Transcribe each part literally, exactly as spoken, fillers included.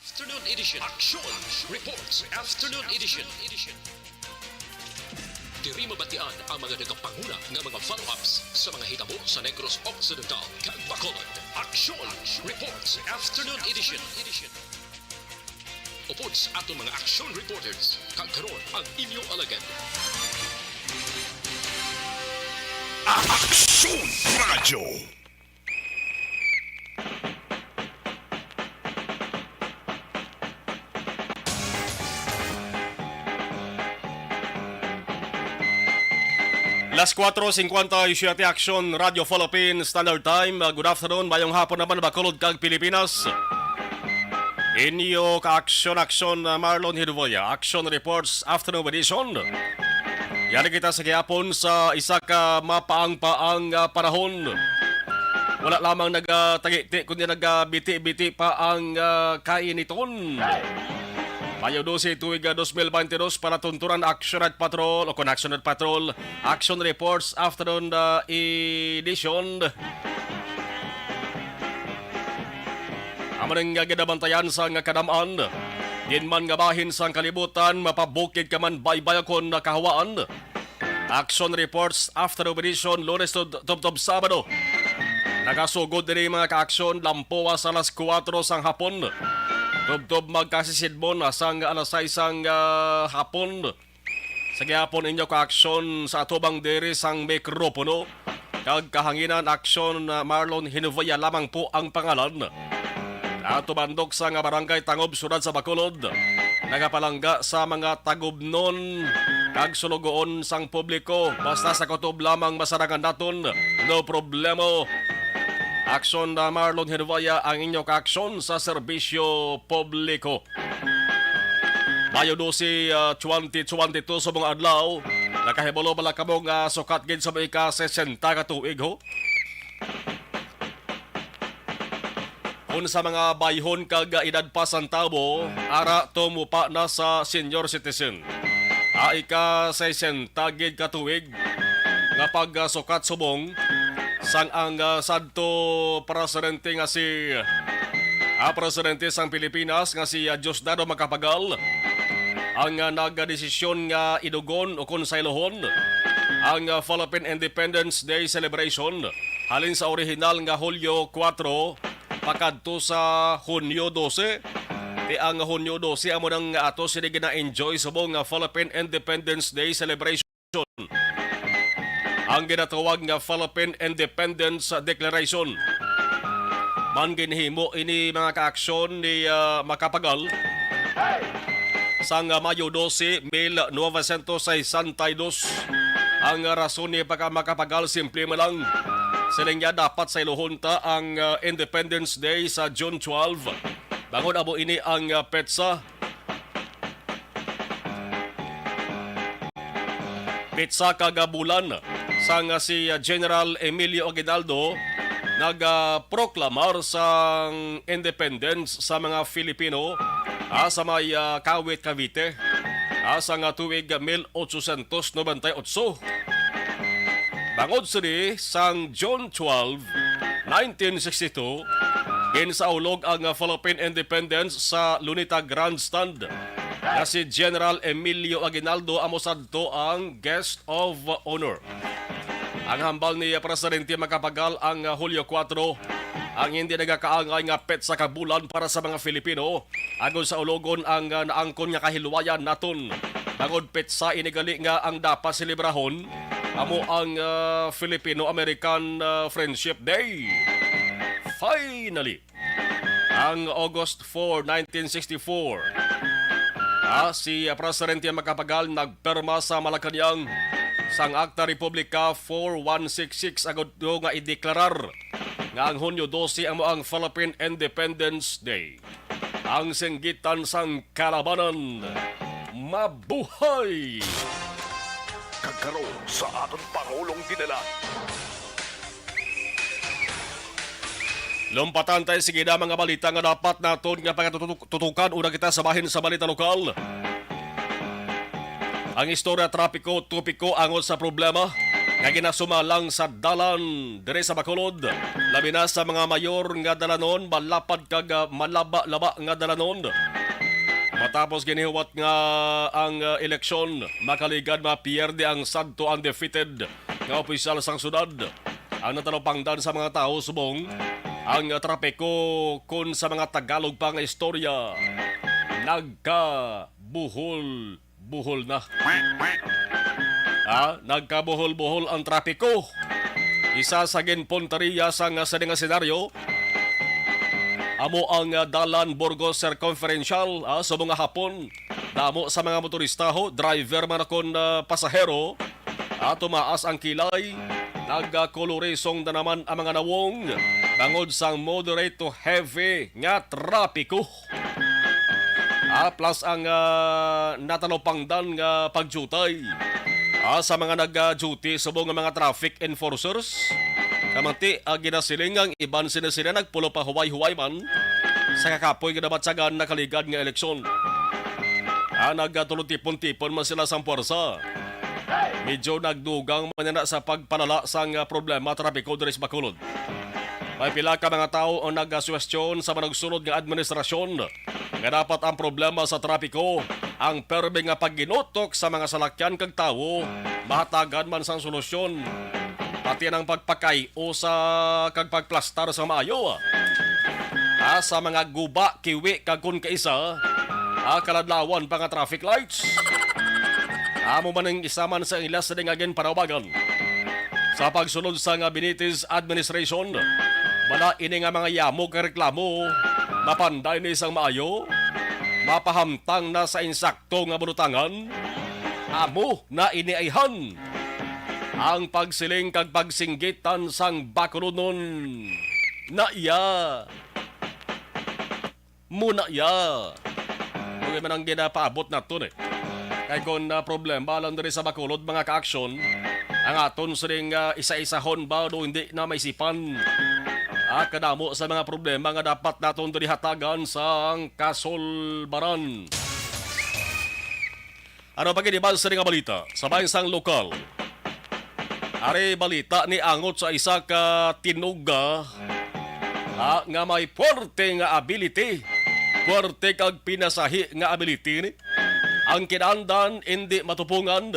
Afternoon Edition. Action Reports Afternoon Edition. Diri mabatian ang mga nagapanguna nga mga follow-ups sa mga hitabo sa Negros Occidental kag Bacolod. Action Reports Afternoon Edition. Upod sa aton mga action reporters, kag karon ang inyo alagad. Action Radio. Las cuatro cincuenta y siete, Action Radio Philippines Standard Time. Uh, good afternoon, mayong hapon naman, Bacolod kag Pilipinas. Inyo ka Action, Action, uh, Marlon Hiduvoya, Action Reports Afternoon Edition. Yari kita sa gihapon sa isa ka mapaang-paang, ah, panahon. Wala lamang nagatagiti, kundi nagabiti-biti pa ang, ah, kainiton. Mayo dose tuig, ah, dos mil bente dos, para tunturan Action Night Patrol o kon Action Night Patrol, Action Reports Afternoon, ah, Edition. Amo ning ginabantayan sang kadam-an. Diin man nga bahin sang kalibutan, mapabukid ka man, baybay kon nakahawaan. Action Reports Afternoon Edition, Lunes tub-, tubtob Sabado. Nagasugod diri, mga ka-aksyon, lampuas sa alas kuwatro sang hapon. Tubtob magkasisidmon sang alas sais sang, ah, hapon. Sa gihapon, inyo ka-aksyon sa atubang diri sang mikropono kag kahanginan, Aksyon, ah, Marlon Hinovia lamang po ang pangalan. Atubandok sa nga barangay Tangob, siyudad sa Bacolod, nagapalangga sa mga tagubnon kag sulugoon sang publiko. Basta sa kutob lamang masarangan naton, no problemo. Aksyon, ah, Marlon Hinovia ang inyo ka-aksyon sa serbisyo publiko. Mayo dose, ah, twenty twenty-two, subong adlaw. Nakahibalo bala kamo nga sukat gid sa mga ika-sesenta ka tuig, ho? Kon sa mga bayhon kag, ah, edad pa sang tawo, ara tumupa na sa senior citizen. Ah, ika-sesenta gid ka tuig nga pagsukat, subong sang ang, ah, sadto presidente nga si, ah, presidente sang Pilipinas nga si, ah, Diosdado Macapagal ang, ah, nagdesisyon nga idugon o kon saylohon ang, ah, Philippine Independence Day celebration halin sa orihinal nga Hulyo kuwatro pakadto sa Hunyo dose. Ti ang Hunyo dose amo nang ato sini gina-enjoy subong nga Philippine Independence Day celebration. Ang ginatawag nga Philippine Independence Declaration. Man ginhimo ini, mga ka-aksyon, ni, ah, Macapagal sang, ah, Mayo dose, mil novecientos sesenta y dos. Ang rason ni pagka-Macapagal simple man lang. Siling niya, dapat saylohon ta ang, ah, Independence Day sa June twelve. Bangod amo ini ang, ah, petsa petsa kag bulan sang si General Emilio Aguinaldo nagaproklamar sang independence sa mga Filipino, ah, sa may, ah, Kawit, Cavite, ah, sang tuig mil ochocientos noventa y ocho. Bangod sini, sang June twelve, nineteen sixty-two, ginsaulog ang Philippine Independence sa Luneta Grandstand, nga si General Emilio Aguinaldo amo sadto ang guest of honor. Ang hambal ni Presidente Macapagal, ang Hulyo kuwatro ang hindi nagakaangay nga petsa ka bulan para sa mga Filipino, agod saulogon ang, ah, naangkon nga kahilwayan naton. Bangod petsa ini gali nga ang dapat selebrahon amo ang, ah, Filipino-American, ah, Friendship Day. Finally, ang August four, nineteen sixty-four, ah, si, ah, Presidente Macapagal nagpirma sa Malacañang sang Acta Republica four one six six, agud nga ideklarar nga ang Hunyo dose amo ang Philippine Independence Day. Ang singgitan sang kalabanan, mabuhay! Kag karon sa aton Pangulong Dinalan. Lumpatan tayo, sige na, mga balita nga dapat naton nga pagatutukan. Una kita sa bahin sa balita lokal. Ang istorya, trapiko, topiko angot sa problema nga ginasumalang sa dalan diri sa Bacolod, labi na sa mga mayor nga dalanon, malapad kag, ah, malaba-laba nga dalanon. Matapos ginihuwat nga ang, ah, eleksyon, makaligad mapierde ang sadto undefeated nga opisyal sang syudad. Ang natalupangdan sa mga tawo subong ang, ah, trapiko, kun sa mga Tagalog pa nga istorya, nagkabuhol-buhol na. Ah, nagkabuhol-buhol ang trapiko. Isa sa ginpunteriya sang, ah, sini nga senaryo amo ang, ah, dalan Burgos Circumferential, ah, sa mga hapon. Damo sa mga motorista, ho, driver man kon, ah, pasahero, ah, tumaas ang kilay. Nagakolorisong na naman ang mga nawong bangod sang moderate to heavy nga trapiko. Ah, plus ang, ah, natalupangdan nga pagdiutay, ah, sa mga nag-duty subong nga mga traffic enforcers. Kamanti, ah, ginasiling nga ang iban sini sila nagpulo pa huway-huway man sa kakapoy nga nabatyagan nakaligad nga eleksyon. Ah, nagtulod-tipon-tipon man sila sang puwersa. Medyo nagdugang man na sa pagpalala sang, ah, problema trapiko diri sa Bacolod. May pila ka mga tawo ang nagasuwestyon sa manugsunod nga administrasyon nga dapat ang problema sa trapiko, ang permi nga pagginutok sa mga salakyan kag tawo, mahatagan man sang solusyon. Pati ang pagpakay-o sa kag pagplastar sa maayo, ah, sa mga guba, kiwi kag kun kaisa, ah, kaladlawan pa nga traffic lights. Amo man ang isa man sa ila sa nga ginpanawagan. Sa pagsulod sa nga Benitez administration, bala ini nga mga yamo kag reklamo, mapanday ni sang maayo, mapahamtang na sa insakto nga bunutangan. Amo na ini ayhan ang pagsiling kag pagsinggitan sang Bacolodnon. Na iya. Muna iya. Kung man ang ginapaabot naton, eh. Kay kung, ah, problema lang diri sa Bacolod, mga ka-aksyon, ang aton sining, ah, isa-isahon ba o hindi na maisipan? Ah, kadamo sa mga problema nga dapat naton diri hatagan sang kasulbaran. Ano pa gid iban sa nga balita? Sa bahin sang lokal. Ari balita ni angot sa isa ka tinuga, ha, nga may puwerte nga ability. Puwerte kag pinasahi nga ability ni. Ang kinandan indi matupungan.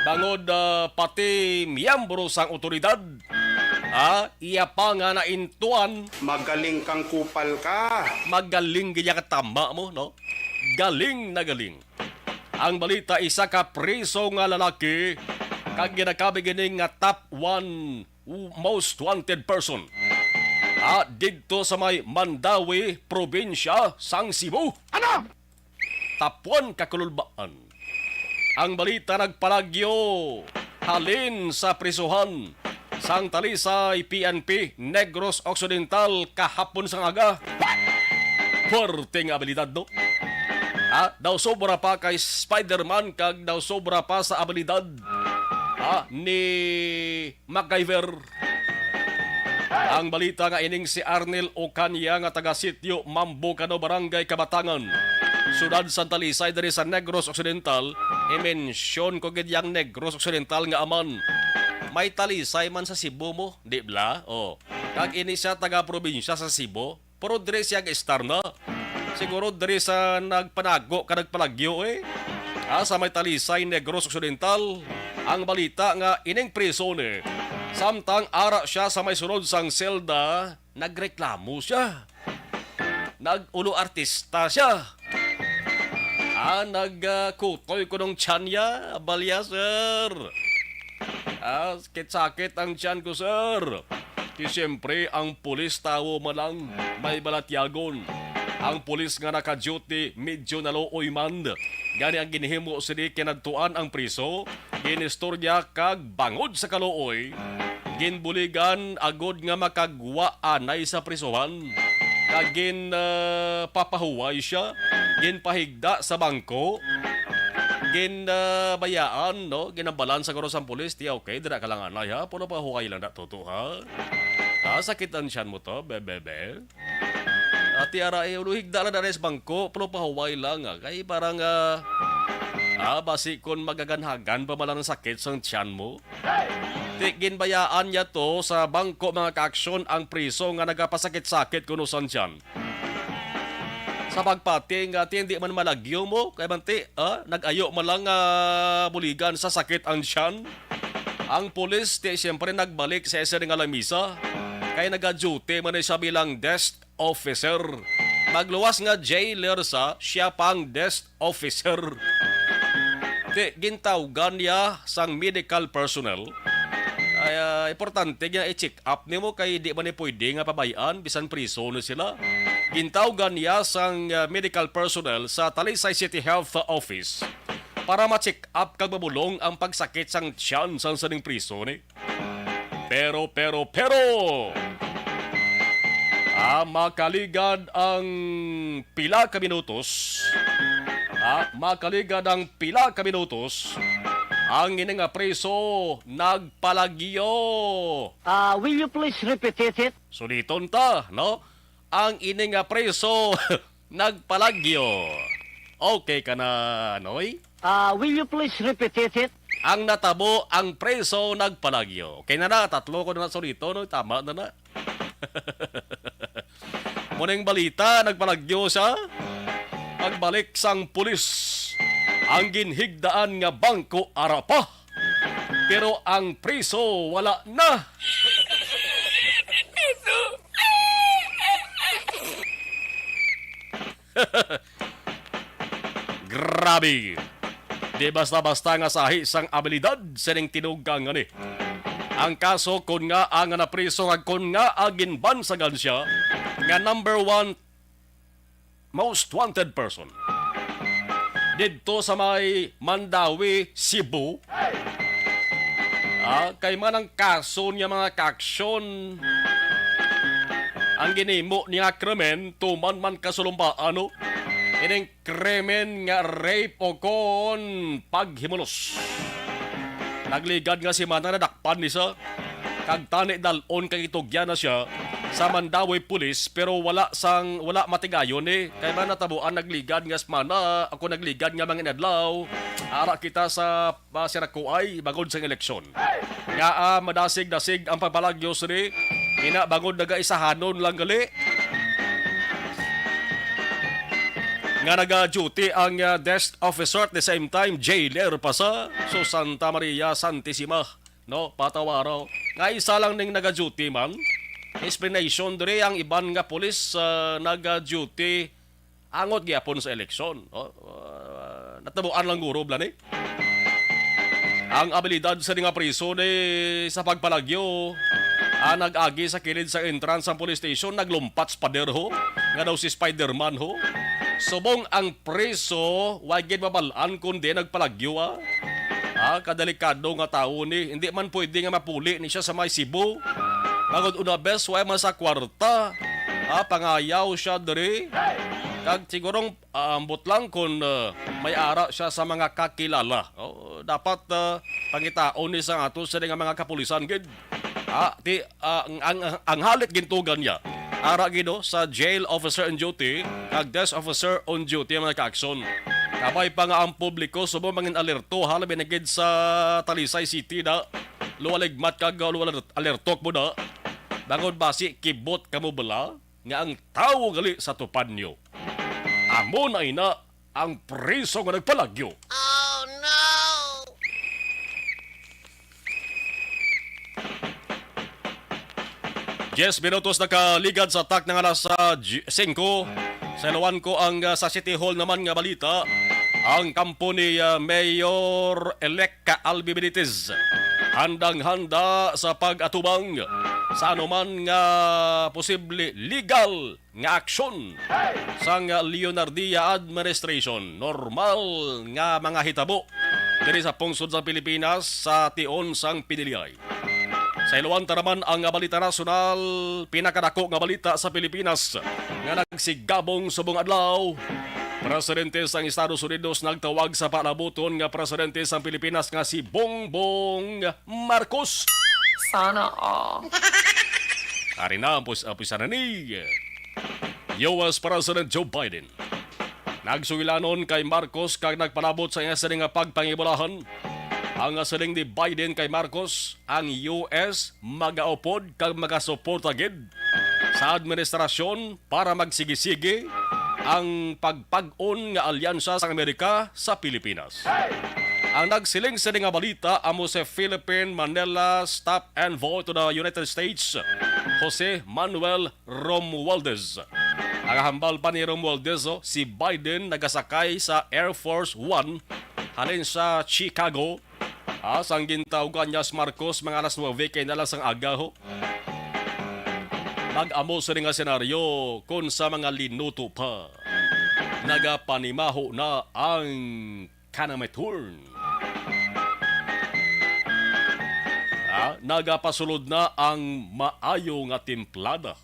Bangod, ah, pati miyembro sang otoridad, ha, iya pa nga naintuan. Magaling kang kupal ka. Magaling gid ka tama mo, no? Galing na galing. Ang balita, isa ka priso nga lalaki kag ginakabig ini nga top one most wanted person. Ah, didto sa may Mandaue, probinsya sang Cebu. Ano? Top one ka kululbaan. Ang balita nagpalagyo halin sa prisuhan sang Talisay P N P, Negros Occidental, kahapon sang aga. Puwerte nga abilidad, no? Ha? Daw sobra pa kay Spider-Man kag daw sobra pa sa abilidad, ha, ni MacGyver. Ang balita nga ining si Arnel Ocaña nga taga Sitio Mambo Cano, Barangay Kabatangan, Siyudad Santa Lisay, diri sa Negros Occidental, i-mention ko gid yang Negros Occidental nga aman. May Talisay man sa Cebu mo, di bala? Oh. Kag ini siya taga probinsya sa Cebu, pero diri siya ga-estar na. Siguro diri sa nagpanago ka nagpalagyo, eh. Ah, sa may Talisay, Negros Occidental, ang balita nga ining priso ni, samtang ara siya sa may sulod sang selda, nagreklamo siya. Nag-ulo artista siya. Ah, nag, ah, kutoy ko nung tiyan niya. Abalya, sir. Ah, sakit-sakit ang tiyan ko, sir. Di siyempre, ang pulis tawo man lang may balatyagon. Ang pulis nga naka-duty, medyo naluoy man. Gani ang ginhimo sini kinadtuan ang priso, ginistorya kag bangod sa kaluoy, ginbuligan agod nga makagwa anay sa prisuhan. Kag gin, ah, papahuway siya, ginpahigda sa bangko, gin, ah, bayaan, no? Ginambalan sa guro sang pulis, "Ti, okay, dira ka lang anay, ha? Pulo pa huway lang na, tuto, ha? Ha, sakit ang tiyan mo to, bebebe." Ati ara, eh, ulo higda lang na sa bangko, pulo pa huway lang, ah. Kay parang, ah, Ah, basi kon magaganhagan pa man lang ang sakit sang tiyan mo. Ti, ginbayaan niya to sa bangko, mga kaaksyon, ang priso nga nagapasakit-sakit kuno sang tiyan. Sa pagpati nga ti hindi man malagyo mo, kay man ti, ah, nag-ayo man lang nga buligan sa sakit ang tiyan. Ang pulis, ti, siyempre, nagbalik sa isa nga lamisa. Kay naga-duty man siya bilang desk officer. Magluwas nga jailer sa, siya pang desk officer. Ti, gintawgan niya sang medical personnel. Ay, ah, importante nga i-check up nimo kay di man ni pwede nga pabay-an bisan priso na sila. Gintawgan niya sang, ah, medical personnel sa Talisay City Health Office para ma-check up kag mabulong ang pagsakit sang tiyan sang sining priso ni. Pero, pero, pero, ah, makaligad ang pila ka minutos. Ah, makaligad ang pila ka minutos. Ang ini nga priso nagpalagyo. Ah, will you please repeat it? Suliton ta, no? Ang ini nga priso nagpalagyo. Okay ka na, Noy? Ah, will you please repeat it? Ang natabo, ang priso nagpalagyo. Okay na na, tatlo ko na suliton, no? Tama na na. Muning balita, nagpalagyo siya. Pagbalik sang pulis, ang ginhigdaan nga bangko ara pa. Pero ang priso wala na. Grabe. Di basta-basta nga sahi sang abilidad sining tinugang ani. Ang kaso kon ngaa nga napriso kag kon ngaa ginbansagan siya nga number one most wanted person didto sa may Mandaue, Cebu. Ah, kay man ang kaso niya, mga kaaksyon, ang ginhimo niya krimen tuman man kasulumbaan, no? Ining krimen nga rape o kon paghimulos. Nagligad nga semana nadakpan ni sa kag tani dal-on kay itugyan na siya sa Mandaue Police, pero wala sang, wala matigayon ni. Kay man natabuan nagligad nga semana, ako nagligad nga mga inadlaw, ara kita sa, ah, Siracuay bangod sang eleksyon. Nga, ah, madasig-dasig ang pagpalagyo sini, ina bangod nagaisahanon lang gali. Nga naga-duty ang, ah, desk officer at the same time jailer pa sa, so, Santa Maria Santisima, no? Patawaraw. Nga isa lang ning naga-duty man. Explanation diri, ang iban nga pulis, ah, naga-duty angot gyapon sa eleksyon, no? Ah, natabuan lang guro bala ni. Ang abilidad sa nga priso ni sa pagpalagyo, ah, nag-agi sa kilid sa entrance sang police station, naglumpat sa pader ho, nga daw si Spider-Man ho. Subong ang priso, wa gid mabal-an kundi nagpalagyo, ah. Ah, kadelikado nga tawo ni, hindi man pwede nga mapuli ni siya sa may Cebu. Bangod una bes, wa man sa kwarta. Ah, pangayaw siya diri. Kag sigurong aambot lang kon, ah, may ara siya sa mga kakilala. Oh, dapat, ah, pangitaon ni sa ato sini nga mga kapulisan gid. Ah, ti, ah, ang, ang, ang halit gintugan niya. Ara gid, oh, sa jail officer on duty kag desk officer on duty ang mga kaaksyon. Kabay pa nga ang publiko subong mangin alerto, ha, labi na gid sa Talisay City na luwaligmat kag luwal-, alertok mo na. Bangod basi kibot kamo bala nga ang tawo gali sa tupan nyo. Amo na ina ang priso nga nagpalagyo. Oh, no! Diyes minutos nakaligad sa tak ng alas, ah, j-, singko. Sa ilawan ko ang, ah, sa City Hall naman nga balita, ang kampo ni, ah, Mayor-elect Albi Benitez handang-handa sa pag-atubang sa anuman nga posible legal nga aksyon sang Leonardia administration. Normal nga mga hitabo diri sa pungsod sa Pilipinas sa tion sang P D L I. Sa ilawan ta naman ang balita nasyonal, pinakadako nga balita sa Pilipinas nga nagsigabong subong adlaw. Presidente sang Estados Unidos nagtawag sa palabuton nga presidente sang Pilipinas nga si Bongbong Marcos. Sana all. Ari na ang pus-, ang pusa na ni U S President Joe Biden. Nagsugilanon kay Marcos kag nagpalabot sa iya sini nga pagpangibulahan. Ang siling ni Biden kay Marcos, ang U S magaupod kag magasuporta gid sa administrasyon para magsigi-sigi ang pagpag-on nga alyansa sang Amerika sa Pilipinas. Ang nagsiling sini nga balita amo si Philippine Manila's top envoy to the United States, Jose Manuel Romualdez. Ang hambal pa ni Romualdez, oh, si Biden nagasakay sa Air Force One halin sa Chicago, ah, sang gintawgan niya si Marcos mga alas nuebe kay na lang sang aga, ho. Mag-amo sini nga senaryo kon sa mga linuto pa, nagapanimaho na ang Kanamethorn. Ah, nagapasulod na ang maayo nga timplada.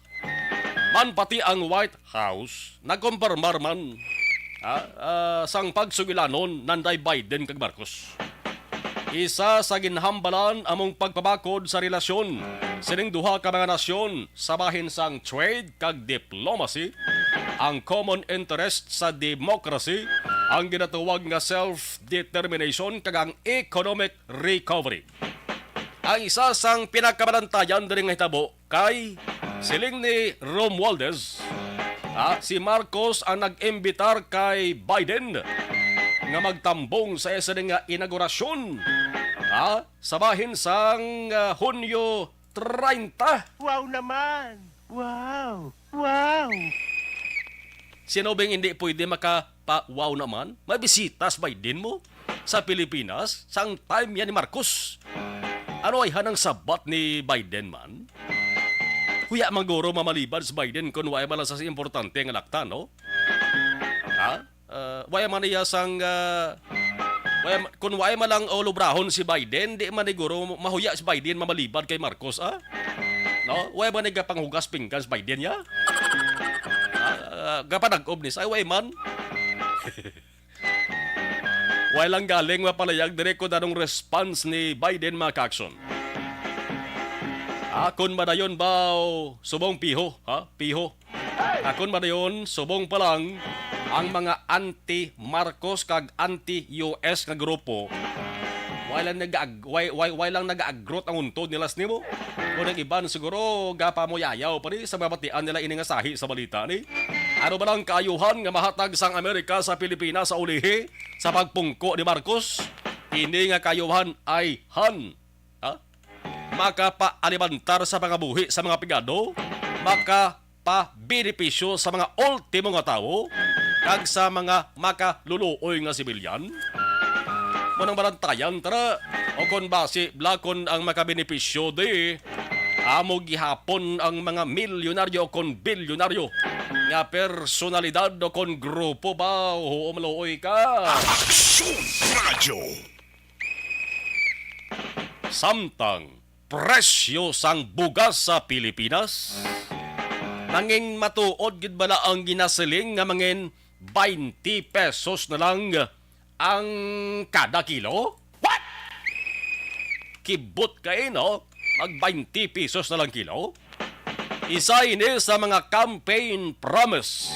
Man pati ang White House nagkompormar man, ah, ah, sang pagsugilanon nanday Biden kag Marcos. Isa sa ginhambalan among pagpabakod sa relasyon sining duha ka mga nasyon sa bahin sang trade kag diplomacy, ang common interest sa democracy, ang ginatawag nga self-determination, kag ang economic recovery. Ang isa sang pinakabalantayan diri nga hitabo kay siling ni Romualdez, ah, si Marcos ang nag-imbitar kay Biden nga magtambong sa isa nga inaugurasyon, ah, sa bahin sang, ah, Hunyo treinta. Wow naman! Wow! Wow! Sino bing hindi pwede maka pa-wow naman? May bisita si Biden mo sa Pilipinas, sang time yan ni Marcos. Ano ay hanang sabat ni Biden man? Huya man guro mamalibad si Biden kung wala man lang sa importante nga laktan, no? Ha? Ah, wala man iya sang, ah, wala ma-, kung wala man lang ulubrahon si Biden, di man ni guro mahuya si Biden mamalibad kay Marcos, ah? No? Wala man ni gapanghugas pinggan si Biden, ya? Ah, ah, gapanag-ob ni sa, wala man. Wala lang galing mapalayag diri kung anong response ni Biden, mga ka-aksyon. Akon madayon ba o subong piho, ha? Piho. Akon madayon, subong pa lang, ang mga anti-Marcos kag anti-U S nga grupo, wala lang nag-ag-, why, why, why lang nag-agrot ang untod nila sa nimo? Kung ang iban siguro, gapa mo yayaw pa ni sa mabatian nila ini nga sahi sa balita ni. Ano ba lang kaayuhan nga mahatag sang Amerika sa Pilipinas sa ulihi sa pagpungko ni Marcos? Ini nga kaayuhan ay han, ha? Makapaalimantar sa pangabuhi sa mga pigado, makapabenepisyo sa mga ultimo nga tawo, kag sa mga makaluluoy nga sibilyan. Mo nang balantayan, tara, o kon basi, bla, kon ang makabenepisyo di, amo gihapon ang mga milyonaryo o kon bilyonaryo nga personalidad o kon grupo ba, o maluoy ka. Aksyon Radio. Samtang presyo sang bugas sa Pilipinas, nangin matuod gid bala ang ginasiling nga mangin twenty pesos na lang ang kada kilo? What? Kibot kay, no? Mag twenty pesos na lang kilo? Isa ini sa mga campaign promise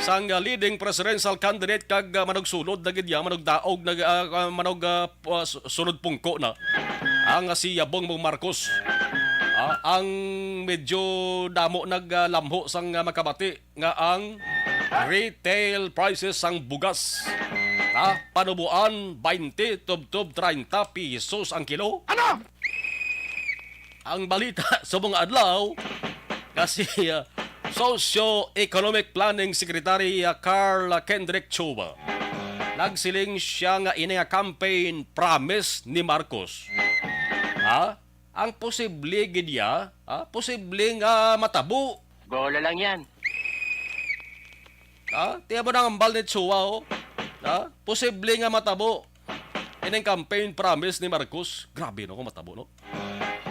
sang, ah, leading presidential candidate kag, ah, manugsulod na gid ya, manugdaog na, ah, ah, manug, ah, pu-, ah, su-, sulod pungko na ang, ah, si Yabong Bong Marcos. Ah, ang medyo damo naglamho sang, ah, makabati nga ang retail prices sang bugas, ah, panuboan, twenty tubtob treinta pesos ang kilo. Ano? Ang balita sa mga adlaw, kasi, ah, Socio-Economic Planning Secretary, ah, Carl Kendrick Chua, nagsiling siya nga ini nga campaign promise ni Marcos, ha? Ang posible gid ya, ha? Posible nga matabo. Bola lang yan. Ha? Tiyan mo na ang hambal ni Chua, oh. Ha? Posible nga matabo. Ining campaign promise ni Marcos. Grabe, no, kung matabo, no?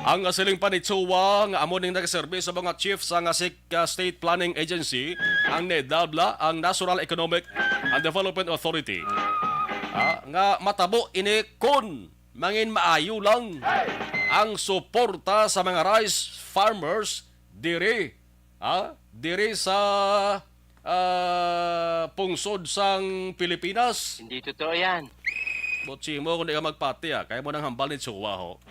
Ang siling pa ni Chua nga amo ning nagaserbi sa mga chief sa nga sik-, ah, State Planning Agency, ang NEDA, bla, ang National Economic and Development Authority, ah, nga matabo ini kon mangin maayo lang ang suporta sa mga rice farmers diri, ah, diri sa ah, pungsod sang Pilipinas. Hindi totoo yan. Butsi mo kung di ka magpati, ah. Kaya mo nang hambal ni Chua, ho.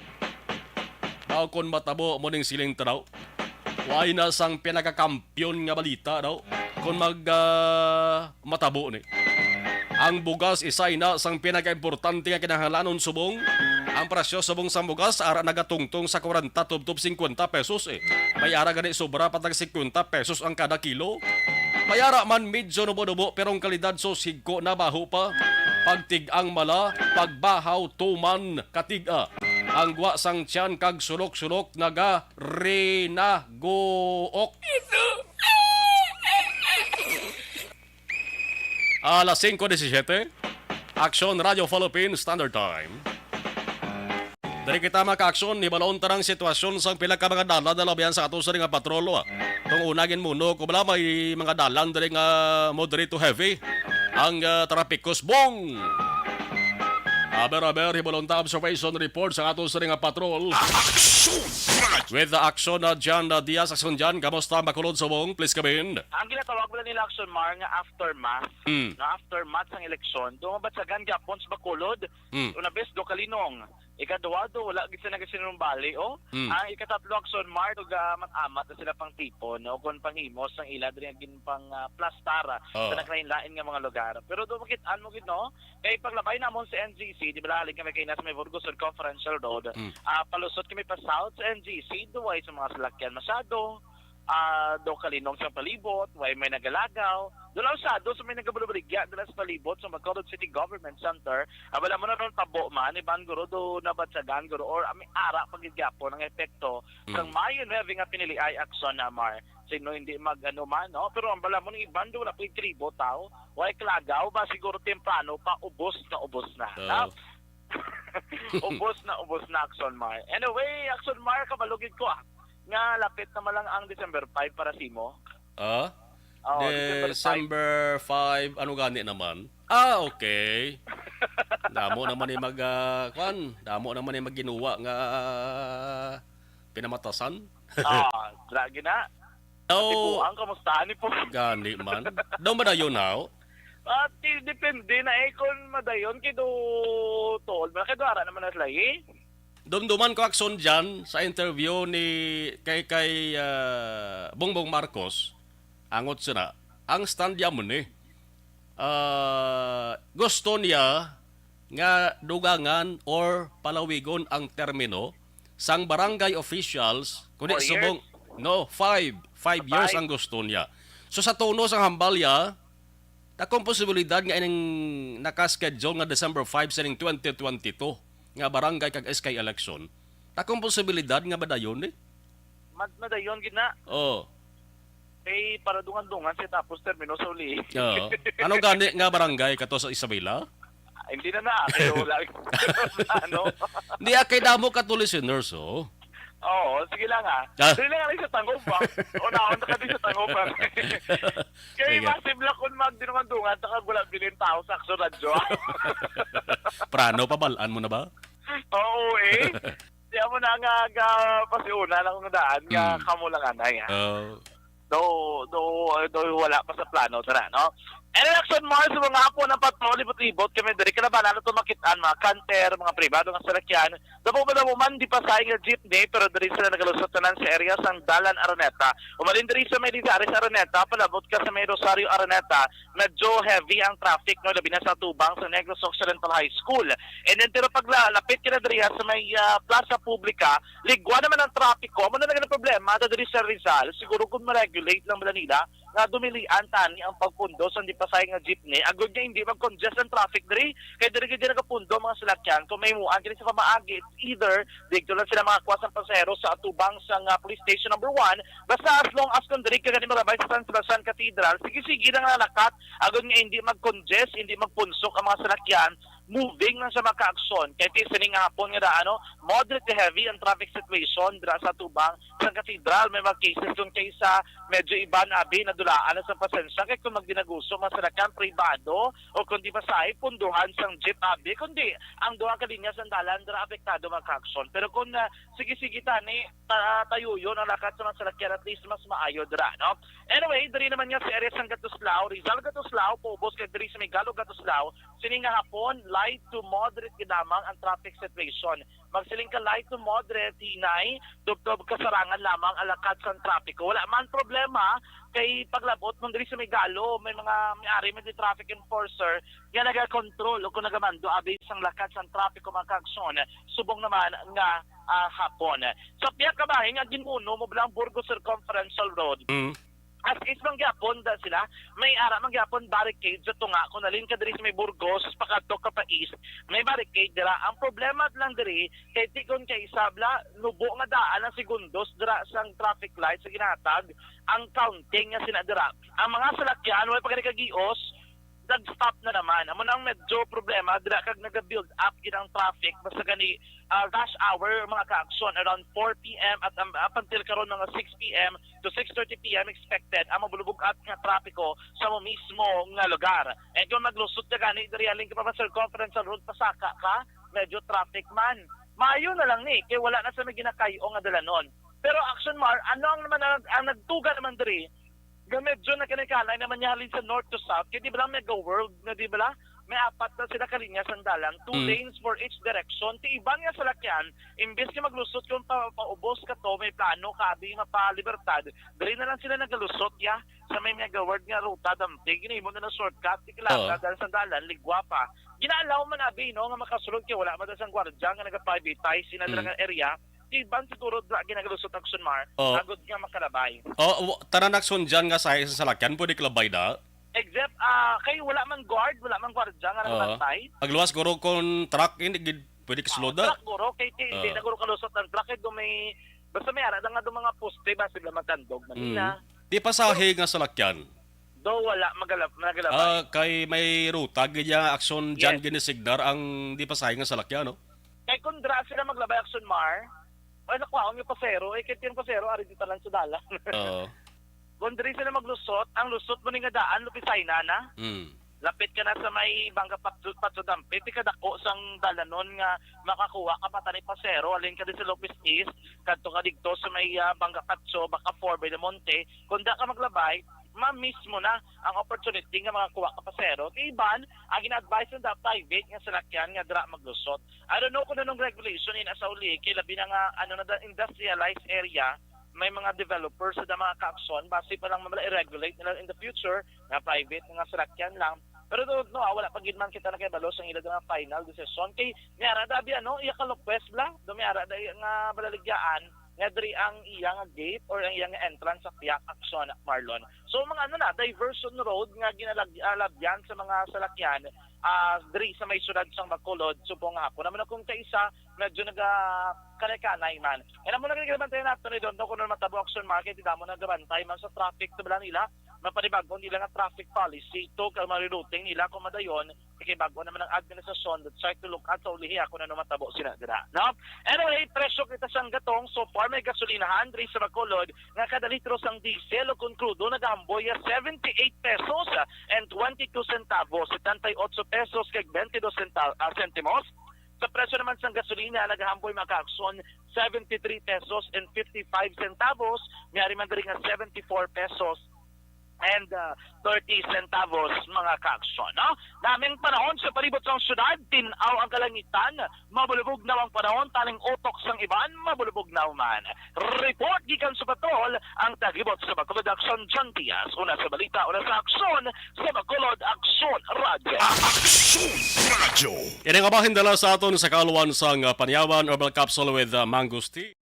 Daw kung matabo mo ning siling tanaw. Why na sang pinakakampiyon nga balita daw? Kung mag, ah, matabo ni. Ang bugas isa ina sang pinakaimportante nga kinahanglanon subong. Ang presyo subong sang bugas ara nagatungtong sa kwarenta tubtob singkwenta pesos, eh. May ara gani sobra pa tag singkwenta pesos ang kada kilo. May ara man medyo nubo-nubo, pero ang kalidad sus higko na baho pa. Pagtig-ang mala, pagbahaw tuman katiga. Ang gwa sang tiyan kag sulok-sulok naga rinaguok. Alas singko disisiete, Aksyon Radyo Philippine Standard Time. Diri kita, mga ka-aksyon, hibalon ta ang sitwasyon sang pila ka mga dalan na labihan sa ato sa nga patrol, ah. Tong una, ginmuno ko bala may mga dalan diri nga moderate to heavy ang, ah, trapiko subong. Aber, aber, hibalon ta observation report sa ato sa nga patrol. Aksyon! With the action na John, uh, Diaz, Aksyon John, kamusta Bacolod subong? Please come in. Ang ginatawag bala nila, Aksyon Mar, nga aftermath, Mm. nga aftermath sang eleksyon, do mabatyagan gyapon sa Bacolod, Mm. una bes do kalinong. Ikaduha do, wala gid sila nagasinumbali, oh. Mm. Ang ikatatlo, Aksyon Mar, do gaamat-amat na sila pang tipon, no, kung panghimos sang ila diri nga ginpang, ah, plastar, ah, Oh. sa naglain-lain nga mga lugar. Pero do makit-an mo gid, no, kay paglabay namon sa N G C, di ba, halin kami kay nasa may Burgos Road Conferential Road, Mm. ah, palusot kami pa south sa N G C, do way sa mga salakyan masyado, ah, do kalinong sa palibot, way may nagalagaw. Do lang sa, do sa may nagabalubaligya, dala sa palibot sa Bacolod City Government Center, ah, wala mo na ron tabo man, iban guro do nabatyagan guro, or ami ara pagigyapon ang epekto Mm. kang Mayon Heavy nga pinili ay aksyon na Mar. Sino hindi mag-ano man, no? Pero ang bala mo ng iban do, wala po'y tribo tao, way kalagaw ba, siguro temprano pa, ubos na, ubos na. Oo. Ha? Ubos na, ubos na, Aksyon Mar. Anyway, Aksyon Mar, kabalugid ko, ah, nga lapit naman lang ang December five para simo. Ah? Oh, December five. December five, ano gani naman? Ah, okay. Damo naman ni mag, ah, kwan, damo naman ni maginuwa nga, ah, pinamatasan. Ah, lagi na. Oh, Tibuang, kamusta ni po? Gani man. Daw madayon, haw? At i- depende na eh kung madayon kay do tol. Malaki do ara naman na sila eh. Dumduman ko, Aksyon, dyan sa interview ni kay, kay, ah, Bongbong Marcos, angot sina, ang stand niya mo ni, ah, gusto niya nga dugangan or palawigon ang termino sang barangay officials, kundi Four years? subong, no, five. Five years Five. Ang gusto niya. So, sa tono sang hambal niya, dakong posibilidad nga ining naka-schedule nga December five sa ining twenty twenty-two nga barangay kag S K election, dakong posibilidad nga madayon ni. Mad madayon gid na. Oh. Kay para dungan-dungan siya tapos termino sa uli. Oo. Ano gani nga barangay kato sa Isabela? Ah, hindi na na. Kaya wala. Ano? Hindi, ah, kay damo ka to listeners, oh. Oo, sige lang ah. Ah. Dili lang sa Tangub ba? Unahon na ka din sa Tangub ba? Kay Sige. Masib lang kung magdinungan-dungan, taka wala bilin tao sa Aksyon Radyo. Prano, pabalaan mo na ba? Oo eh. Di mo na nga, nga pasiuna lang ang daan nga Mm. kamo lang anay ha. Oh. Do, do, do wala pa sa plano tara, no? Anyway, Aksyon Mar, sa mga apo ng patrol, libot-libot kami diri, kalabanan na to makit-an, mga kanter, mga pribado nga salakyan. Dapo ba daw man di pa sa nga jeepney, pero diri sila nagalusot tanan sa area sang Dalan Araneta. Umalin diri sa may Lizares Araneta, palabot ka sa may Rosario Araneta, medyo heavy ang traffic, no, labi na sa tubang sa Negros Occidental High School. And then, pero pag la- lapit ka na diri ha, sa may ah, Plaza Publica, ligwa naman ang trapiko. Amo na lang ang problema, ada diri sa Rizal, siguro kung ma-regulate lang ba nila, nga dumilian tani ang pagpundo sa hindi pasay nga jeepney, agod nga hindi mag-congest ang traffic diri, kay diri gid nagapundo ang mga salakyan. Kung may muan diri sa pamaagi, it's either dito lang sila makakuha sa pasahero sa atubang sa nga police station number one, basta as long as kung diri ka gani maglabay sa San Sebastian Cathedral, sige-sige lang nalakat, agod nga hindi mag-congest, hindi magpunsok ang mga salakyan moving lang sa mga kaaksyon. Kay ti sining hapon nga daan, no, moderate to heavy ang traffic situation dira sa tubang sang Cathedral. May mga cases dun kay sa medyo iban abi nadulaan na sa pasensya kay kung magdinaguso mga salakyan pribado o kung di masahe punduhan sang jeep abi, kundi ang duha ka linya sang dalan dira apektado mga kaaksyon. Pero kung ah, sige-sige tani, ta- tayuyon ang lakat sa mga salakyan, at least mas maayo dira, no? Anyway, diri naman nga sa area sang Gatuslao, Rizal Gatuslao, paubos kay diri sa Migalog Gatuslao, sini nga hapon, light to moderate gid lamang ang traffic situation. Magsiling ka light to moderate, hinay, tubtob kasarangan lamang ang lakat sang trapiko. Wala man problema kay paglabot mo diri sa Migalo, may mga may-ari man di traffic enforcer nga nagakontrol o kung nagamando abi sang lakat sang trapiko, mga kaaksyon, subong naman nga ah, hapon. Sa pihak ka bahin nga gin-uno mo lang Burgos Circumferential Road. Mm. As is man gyapon da sila, may ara man gyapon barricade sa tunga kung nalin ka diri sa may Burgos, pakadto ka pa east, may barricade dira. Ang problema lang diri, kay tikon kay isabla, nubo nga daan ang segundos dira sang traffic light sa ginatag, ang counting nga sina dira. Ang mga salakyan, wala pa gani kagios, nag-stop na naman. Amo nang medyo problema dira kag naga-build up gid ang traffic basta gani ah, rush hour, mga kaaksyon, around four p m at um, up until karon mga six p m to six thirty p m expected ang mabulubog-at nga trapiko sa mo mismo nga lugar. And kung maglusot ka gani diri halin ka pa circumference sa road, pasaka ka, medyo traffic man. Maayo na lang ni kay wala na sa may ginakay-o nga dalanon. Pero Action Mar, ano ang naman ang, ang nagtuga naman diri nga medyo nagkanikanay naman niya halin sa north to south, kay di ba lang Mega World na di ba lang may apat na sila ka linya sang dalan, two Mm. lanes for each direction. Ti iban nga salakyan, imbis nga maglusot kung pa, paubos ka to, may plano ka, abi nga pa Libertad, diri na lang sila nagalusot, ya, sa may Mega World nga ruta, dampi, ginahimo na ng shortcut, di kailangan Oo. dahil sa dalan, ligwa pa. Ginaalaw man, abi, no, nga makasulod kay wala man sang gwardya nga nagaprivatize sina Mm. nga area, iban siguro dra ginagalusot Action Mar, Oh. agod nga makalabay. Oh, w- tanan Action dyan nga sa sa salakyan, pwede kalabay na? Except, ah, kay wala man guard, wala man gwardya nga Oo. nagbantay. Pagluwas guro kung truck, hindi gid pwede Ah, kasulod na. Truck guro, kay ti- hindi Oo. na guro kalusot ang truck, kay do may, basta may ara lang nga do mga poste, ba sila magkandog man Mm. na. Di pasahe nga salakyan. Do wala magalab, magalabay. Ah, kay may ruta, gid nga Action dyan Yes. ginisignar ang di pasahe nga salakyan, no? Kay kung dra sila maglabay Action Mar, ay nakuhaon yung pasero, eh, kaya yung pasero, ari di tanan sa dalan. Oo. Kung diri sila maglusot, ang lusot mo ni nga daan, Lupisay na na. Mm. Lapit ka na sa may Bangga Patso, Patso Dampi, di kadako sang dalanon nga makakuha ka pa tani pasero, alin ka di sa Lopez East, kadto ka digto sa may ah, Bangga Patso, baka four by the Monte, kung da ka maglabay, ma-miss mo na ang opportunity nga makakuha ka pasero. Ti iban, ang gina-advise nila private nga salakyan nga dira maglusot. I don't know kung anong regulation ina sa uli, kay labi na nga ano na da, industrialized area, may mga developers sa mga kaaksyon, basi pa lang mabala i-regulate nila in the future nga private nga salakyan lang. Pero do, no, ah, wala pa gid man kita nakahibalo sa ila nga final decision. Kay may ara da abi ano, iya ka Lopez bla, do may ara da iya nga balaligyaan nga diri ang iya nga gate or ang iya nga entrance sa Piak Action, Marlon. So mga ano na, diversion road nga ginalabyan sa mga salakyan ah, diri sa may siyudad sang Bacolod subong nga hapon. Amo na kung kaisa, medyo naga kanay-kanay man. And amo na gani ginabantayan nato ni Dondo kung ano matabo Action Mar, kay di damo nagabantay man sa traffic sa bala nila. Mapanibag-o nila nga traffic policy to kay mga rerouting nila kung madayon, kay bag-o naman ang administrasyon that try to look at sa ulihi kung ano matabo sila dira, no? Anyway, presyo kita sang gatong, so far may gasolinahan diri sa Bacolod nga kada litro sang diesel o kon krudo nagahamboy ya seventy-eight pesos and twenty-two centavos, setenta y ocho pesos kag twenty-dos centa-, ah, sentimos. Sa presyo naman sang gasolina, nagahamboy mga kaaksyon seventy-three pesos and fifty-five centavos, may ari man diri nga seventy-four pesos and ah, thirty centavos, mga kaaksyon, no? Naming panahon sa palibot sang syudad, tin-aw ang kalangitan, mabulubog na ang panahon, taling utok sang iban, mabulubog na man. Report gikan sa Batol, ang taglibot sa Bacolod Aksyon, John Diaz. Una sa balita, una sa aksyon, sa Bacolod Aksyon Radyo. Aksyon Radyo. Ini nga bahin dala sa aton sa kaluan sang, ah, Panyawan Herbal Capsule with, ah, Mango Tea.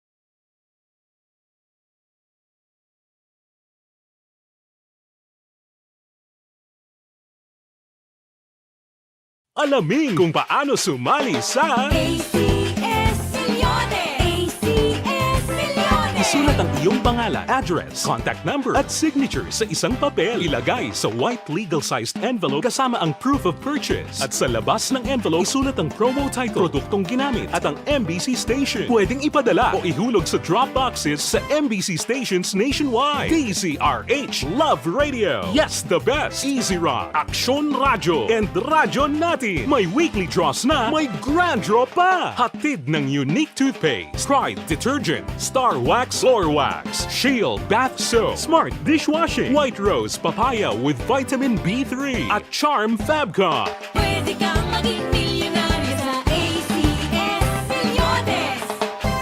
Alamin kung paano sumali sa A C S Milyones! A C S Milyones! Isulat ang iyong pangalan, address, contact number, at signature sa isang papel. Ilagay sa white legal-sized envelope kasama ang proof of purchase. At sa labas ng envelope, isulat ang promo title, produktong ginamit, at ang M B C station. Pwedeng ipadala o ihulog sa drop boxes sa M B C stations nationwide. D Z R H Love Radio. Yes, the best. Easy Rock, Aksyon Radyo, and Radyo Natin. May weekly draws na, may grand draw pa. Hatid ng Unique Toothpaste, Pride Detergent, Star Wax Floor Wax, Shield Bath Soap, Smart Dishwashing, White Rose Papaya with Vitamin B three, at Charm Fabcon. Pwede kang maging milyonaryo sa A C S Milyones.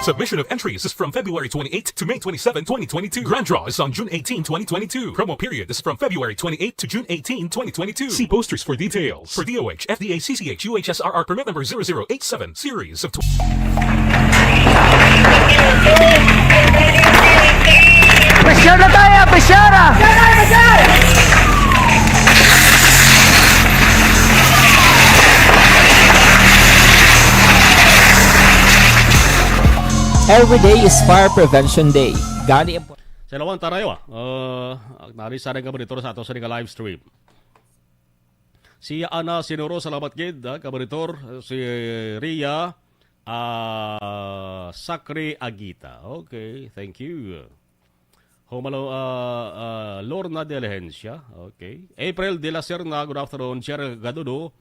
Submission of entries is from February twenty-eighth to May twenty-seven, twenty twenty-two. Grand draw is on June eighteen, twenty twenty-two. Promo period is from February twenty-eighth to June eighteen, twenty twenty-two. See posters for details. For D O H, F D A, C C H, U H S R R permit number zero zero eight seven, series of tw- Pressure na tayo! Pressure na! Every day is Fire Prevention Day. Gani ang Sa ilawang tarayo, ah, uh, nari sa nga monitor sa ato sa nga live stream. Si Ana Sinuro, salamat gid, ah, ka monitor. Si Ria, ah, Sakri Agita. Okay, thank you. Humalo, ah, ah, Lorna de Alegencia. Okay. April de la Serna, good afternoon. Cheryl Gadudo,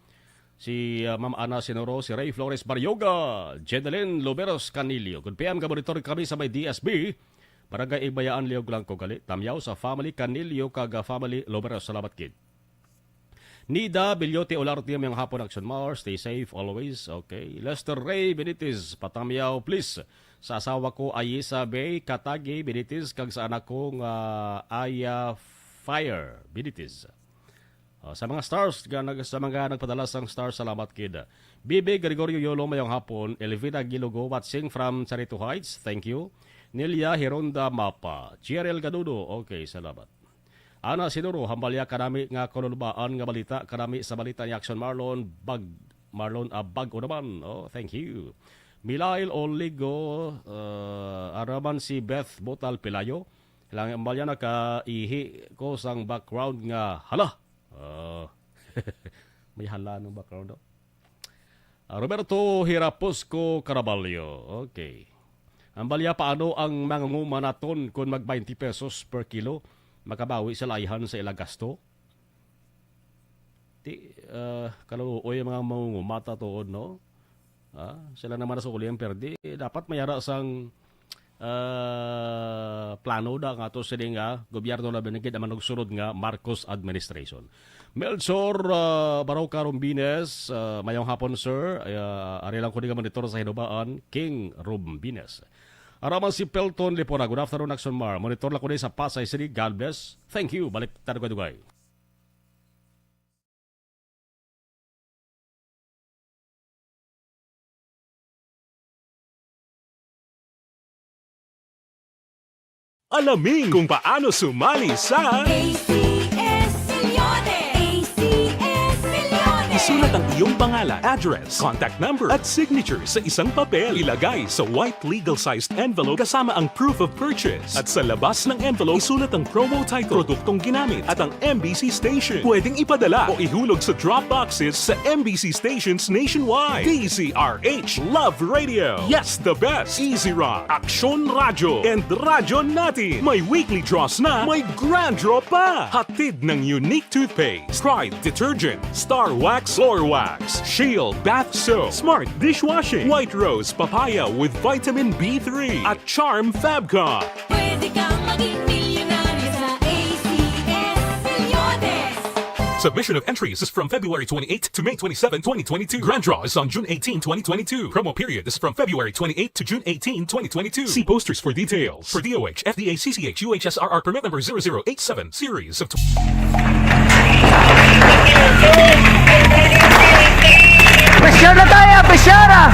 si, ah, Ma'am Ana Sinuro, si Ray Flores Barrioga, Jedelyn Loberos Canillo. Good P M, ka monitor kami sa may D S B. Barangay Igbayaan, Liog lang ko gali. Tamyaw sa family Canillo kag, ah, family Loberos. Salamat gid. Nida Bilyote Olarte, mayong hapon, Action Mars. Stay safe always. Okay. Lester Ray Benitez, patamyaw, please. Sa asawa ko, Ayisa Bay Katagi Benitez, kag sa anak ko nga Aya Fire Benitez. Ah, sa mga stars, nga nag-, sa mga nagpadala sang stars, salamat gid. Bibi Gregorio Yolo, mayong hapon. Elvina Gilogo, watching from Charito Heights. Thank you. Nelia Hironda Mapa. G R L Gadudo. Okay, salamat. Ana Sinuro, hambalya kanami nga kalulubaan nga balita, kanami sa balita ni Action Marlon, bag-, Marlon, ah, bag-o naman. Oh, thank you. Milail Oligo, uh, araman si Beth Botal Pelayo. Lang hambalya, nakaihi ko sang background nga hala. Ah, may hala ng background, oh. Ah, Roberto Hirapusco Caraballo. Okay. Ang balya, paano ang mangunguma naton kon mag twenty pesos per kilo? Makabawi sila ayhan sa ila gasto? Ti, ah, kaluoy ang mga mangunguma ta tuod, no? Ah, sila naman sa uli ang perdi. Dapat may ara sang ah, plano da nga ato sini nga gobyerno, labi na gid ang manugsunod nga Marcos administration. Melchor, ah, Barauca Rombines, ah, mayong hapon, sir. Ah, ari lang ko ni nga monitor sa Hinubaan, King Rombines. Araman si Pelton Lipona, good afternoon, Action Mar. Monitor lang ko ni sa Pasay City. God bless. Thank you. Balik ta dugay-dugay. Alamin kung paano sumali sa A C S Milyones! A C S Milyones! Isulat ang iyong pangalan, address, contact number, at signature sa isang papel. Ilagay sa white legal-sized envelope kasama ang proof of purchase. At sa labas ng envelope, isulat ang promo title, produktong ginamit, at ang M B C station. Pwedeng ipadala o ihulog sa drop boxes sa M B C stations nationwide. D Z R H Love Radio. Yes, the best. Easy Rock, Aksyon Radyo, and Radyo Natin. May weekly draws na, may grand draw pa. Hatid ng Unique Toothpaste, Pride Detergent, Star Wax Floor Wax, Shield Bath Soap, Smart Dishwashing, White Rose Papaya with Vitamin B three, at Charm Fabcon. Pwede kang maging milyonaryo sa A C S Milyones. Submission of entries is from February twenty-eighth to May twenty-seven, twenty twenty-two. Grand draw is on June eighteen, twenty twenty-two. Promo period is from February twenty-eighth to June eighteen, twenty twenty-two. See posters for details. For D O H, F D A, C C H, U H S R R permit number zero zero eight seven, series of tw- Pressure na tayo! Pressure na!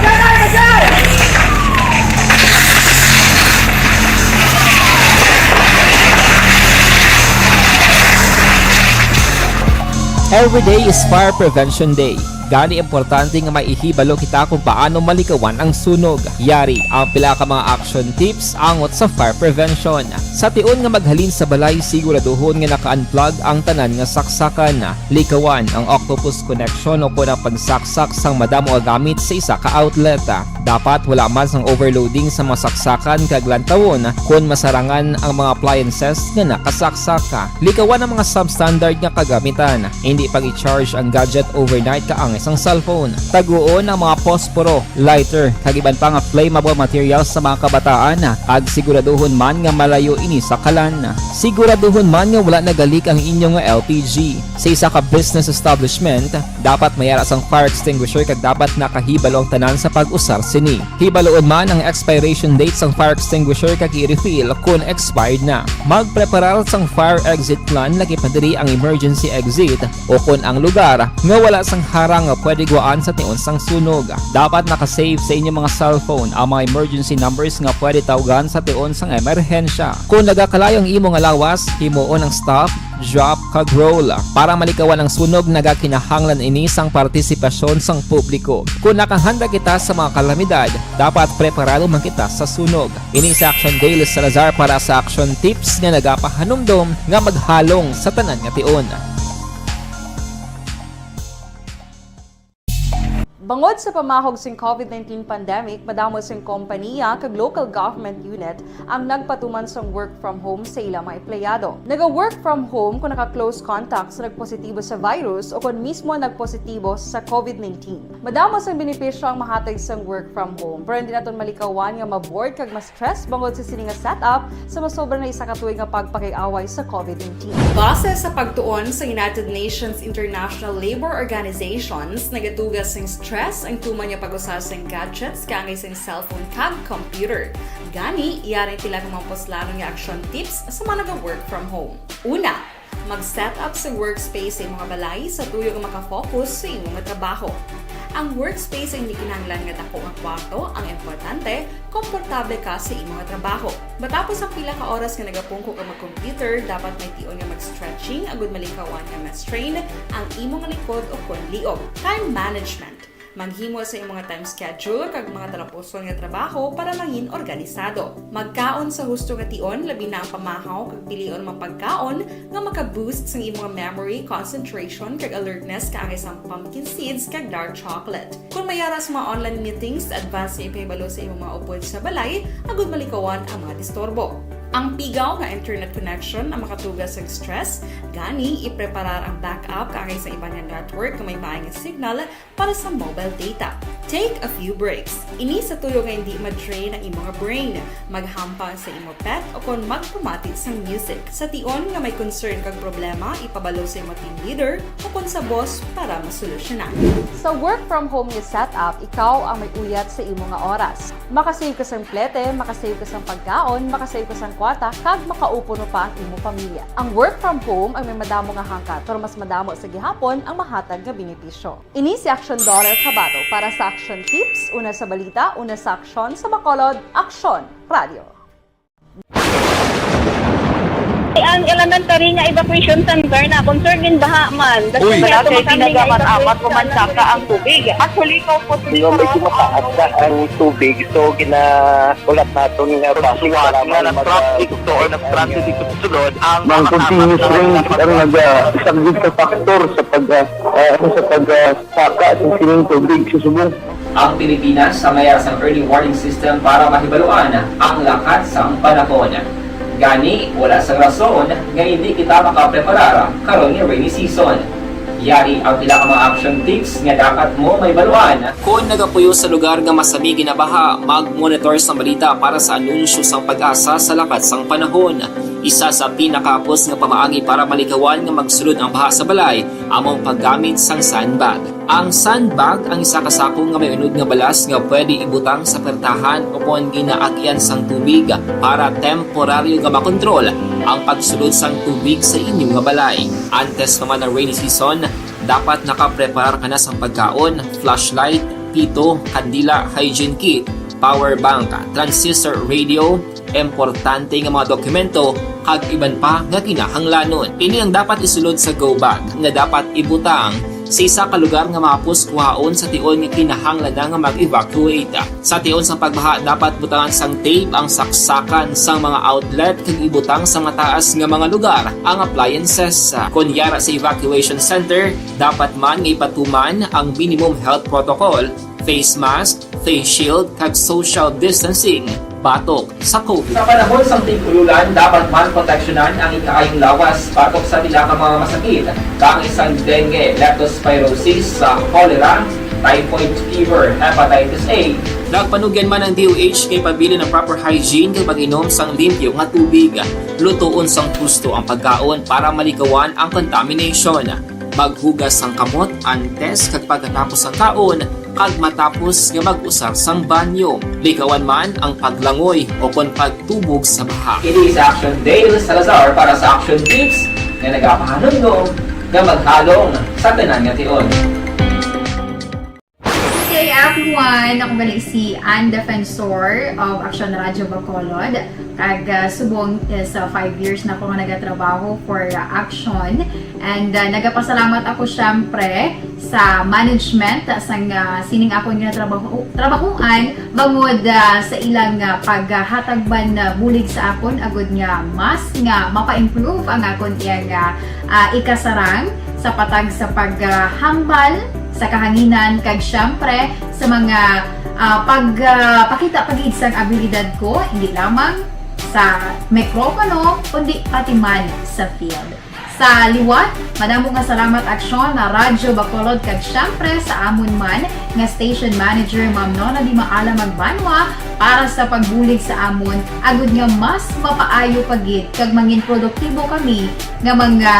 Every day is Fire Prevention Day. Gani, importante nga maihibalo kita kung paano malikawan ang sunog. Yari ang pila ka mga action tips angot sa fire prevention. Sa tion nga maghalin sa balay, siguraduhon nga naka-unplug ang tanan nga saksakan. Likawan ang octopus connection o kon ang pagsaksak sang madamo nga gamit sa isa ka outlet. Dapat wala man sang overloading sa mga saksakan kag lantawon kon masarangan ang mga appliances nga nakasaksak. Likawan ang mga substandard nga kagamitan. Hindi pag-i-charge ang gadget overnight kaangay sang cellphone. Taguon ang mga posporo, lighter, kag iban pa nga flammable materials sa mga kabataan, kag siguraduhon man nga malayo ini sa kalan. Siguraduhon man nga wala nagalik ang inyo nga L P G. Sa isa ka business establishment, dapat may ara sang fire extinguisher kag dapat nakahibalo ang tanan sa pag-usar sini. Hibaluon man ang expiration date sang fire extinguisher kag i-refill kon expired na. Magpreparar sang fire exit plan, lakip na diri ang emergency exit o kon ang lugar nga wala sang harang nga pwede guwaan sa tion sang sunog. Dapat naka-save sa inyo mga cellphone ang mga emergency numbers nga pwede tawgan sa tion sang emerhensya. Kon nagakalayo ang imo nga lawas, himuon ang stop, drop, kag roll. Para malikawan ang sunog, nagakinahanglan ini sang partisipasyon sang publiko. Kon nakahanda kita sa mga kalamidad, dapat preparado man kita sa sunog. Ini si Action Dale Salazar para sa Action Tips nga nagapahanumdom nga maghalong sa tanan nga tion. Bangod sa pamahog sing COVID nineteen pandemic, madamo sing kompaniya kag local government unit ang nagpatuman sang work from home sa ila mga empleyado. Naga-work from home kung naka-close contact sa nagpositibo sa virus o kon mismo nagpositibo sa COVID nineteen. Madamo sang benepisyo ang mahatag sang work from home, pero hindi naton malikawan nga ma-bored kag ma-stress bangod sa sini nga setup sa masobra na isa ka tuig nga pagpakig-away sa COVID nineteen. Base sa pagtuon sa United Nations International Labour Organizations, nagatuga sing stress ang tuman nga pag-usa sing gadgets kaangay sing cellphone kag computer. Gani, yari ang pila ka mga puslanon nga action tips sa mga naga-work from home. Una, mag-set up sa workspace sa imong balay sa tuyo nga makafocus sa imong trabaho. Ang workspace ay hindi kinahanglan nga dako nga kwarto, ang importante, komportable ka sa imong trabaho. Matapos ang pila ka oras nga nagapungko ka mag-computer, dapat may tion nga mag-stretching agud malikawan nga ma-strain ang imong likod o kon liog. Time management. Maghimo sa imong time schedule kag mga talapuson nga trabaho para mangin organisado. Magkaon sa husto nga tion, labi na ang pamahaw kag pilion mga pagkaon nga maka-boost sang imong memory, concentration, kag alertness kaangay sang pumpkin seeds kag dark chocolate. Kon may ara sa mga online meetings, advance nga ipahibalo sa imong mga upod sa balay agud malikawan ang mga disturbo. Ang pigaw nga internet connection ang makatuga sa stress, gani ipreparar ang backup kaangay sa iban nga network nga may maay nga signal para sa mobile data. Take a few breaks. Ini sa tuyo nga hindi ma-drain ang imong brain. Maghampang sa imo pet o kon magpamati sang music. Sa tion nga may concern kag problema, ipabalo sa imo team leader o kon sa boss para masolusyonan. Sa work from home nga setup, ikaw ang may uyat sa imo nga oras. Makasave ka sang plete, makasave ka sang pagkaon, makasave ka sang kwarta, kag makaupo pa ang imo pamilya. Ang work from home ang may madamo nga hangkat, pero mas madamo sa gihapon ang mahatag nga benepisyo. Ini si Action Daughter Kabato para sa Action Tips, una sa balita, una sa aksyon, sa Bacolod, Aksyon Radio. Ang elementary nga evacuation center na concern din baha man. Uy, may kami nga evacuation center. Amat ko man saka ang tubig. Actually, ikaw po, di ba, may tumataas na ang tubig, so ginaulat naton nga basi nga nag-traffic to or nag-transit dito sa sulod ang mga continuous rain ang nag-, ah, isang good factor sa pag, ah, ah, sa pag, ah, saka sa sining tubig sa subong. Ang Pilipinas sa may sang early warning system para mahibaluan ang lakat sang panahon. Gani, wala sang rason nga hindi kita makapreparar karon nga rainy season. Yari ang pila ka mga action tips nga dapat mo mahibaluan. Kon nagapuyo sa lugar nga masami ginabaha, mag-monitor sa balita para sa anunsyo sang PAGASA sa lakat sang panahon. Isa sa pinakahapos nga pamaagi para malikawan nga magsulod ang baha sa balay amo ang paggamit sang sandbag. Ang sandbag ang isa ka sako nga may unod nga balas nga pwede ibutang sa pertahan o kon ginaagian sang tubig para temporaryo nga makontrol ang pagsulod sang tubig sa inyo nga balay. Antes pa man ang rainy season, dapat nakapreparar ka na sang pagkaon, flashlight, pito, kandila, hygiene kit, power bank, transistor radio, importante nga mga dokumento, kag iban pa nga kinahanglanon. Ini ang dapat isulod sa go bag nga dapat ibutang Sa isa ka lugar nga mahapos kuhaon sa tion nga kinahanglan na nga mag-evacuate. Sa tion sang pagbaha, dapat butangan sang tape ang saksakan sang mga outlet kag ibutang sa mataas nga mga lugar ang appliances. Kon yara sa evacuation center, dapat man nga ipatuman ang minimum health protocol, face mask, face shield, kag social distancing batok sa COVID. Sa panahon sang tig-ululan, dapat man proteksyonan ang ikaayong lawas batok sa pila ka mga masakit, kaangay sang dengue, leptospirosis, sa cholera, typhoid fever, hepatitis A. Nagpanugyan man ang D O H kay pabilin ang proper hygiene kag pag-inom sang limpyo nga tubig. Lutoon sang husto ang pagkaon para maligawan ang contamination. Maghugas sang kamot antes kag pagkatapos sang kaon, kag matapos nga mag-usar sang banyo. Ligawan man ang paglangoy o kon pagtubog sa baha. Ini si Action Dale Salazar para sa Action Tips nga nagapahanumdom nga maghalong sa tanan nga tion. Hey everyone! Ako gali si Ann Defensor of Action Radyo Bacolod. Kag, ah, subong is, ah, five years na ako nga nagatrabaho for, ah, Action. And, ah, nagapasalamat ako, syempre, sa management sang, ah, sining akon nga trabaho, trabahuan bangod, ah, sa ilang, ah, paghatag man, ah, bulig sa akon agud nga mas nga mapa-improve ang akon iyang, ah, ah, ikasarang sa patag sa paghambal sa kahanginan kag, syempre, sa mga, ah, pag, ah, pakita pa gid sang abilidad ko, hindi lamang sa mikropono, kundi pati man sa field. Sa liwat, madamo nga salamat, Aksyon, na Radyo Bacolod, kag syempre sa amon man nga station manager, Ma'am Nona Di Maala Magbanwa, para sa pagbulig sa amon, agud nga mas mapaayo pa gid kag mangin produktibo kami nga mga,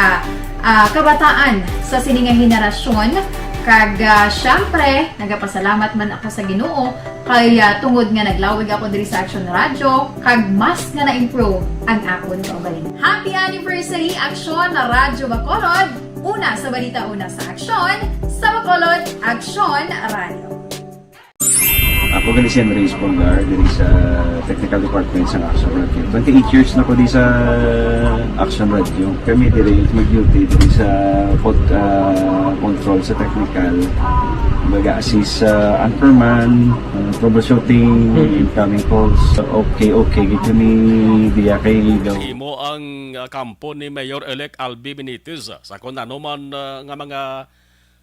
ah, kabataan sa sini nga henerasyon. Kag, ah, syempre, nagapasalamat man ako sa Ginoo kay, ah, tungod nga naglawig ako diri sa Action Radio, kag mas nga na-improve ang akon kaugalingon. Happy anniversary, Action Radio Bacolod! Una sa balita, una sa aksyon, sa Bacolod, Action Radio. Ako gali si Andres Polgar, diri sa technical department sa Action Radio. Twenty-eight years na ko di sa Action Radio. Kami diri mag-duty diri sa pod, ah, control sa technical. Mag-assist sa anchorman, ah, troubleshooting, incoming calls. Okay, okay, gid kami diya kay daw. Imo ang, ah, kampo ni Mayor-elect Albi Benitez, ah, sa kon ano man, ah, nga mga,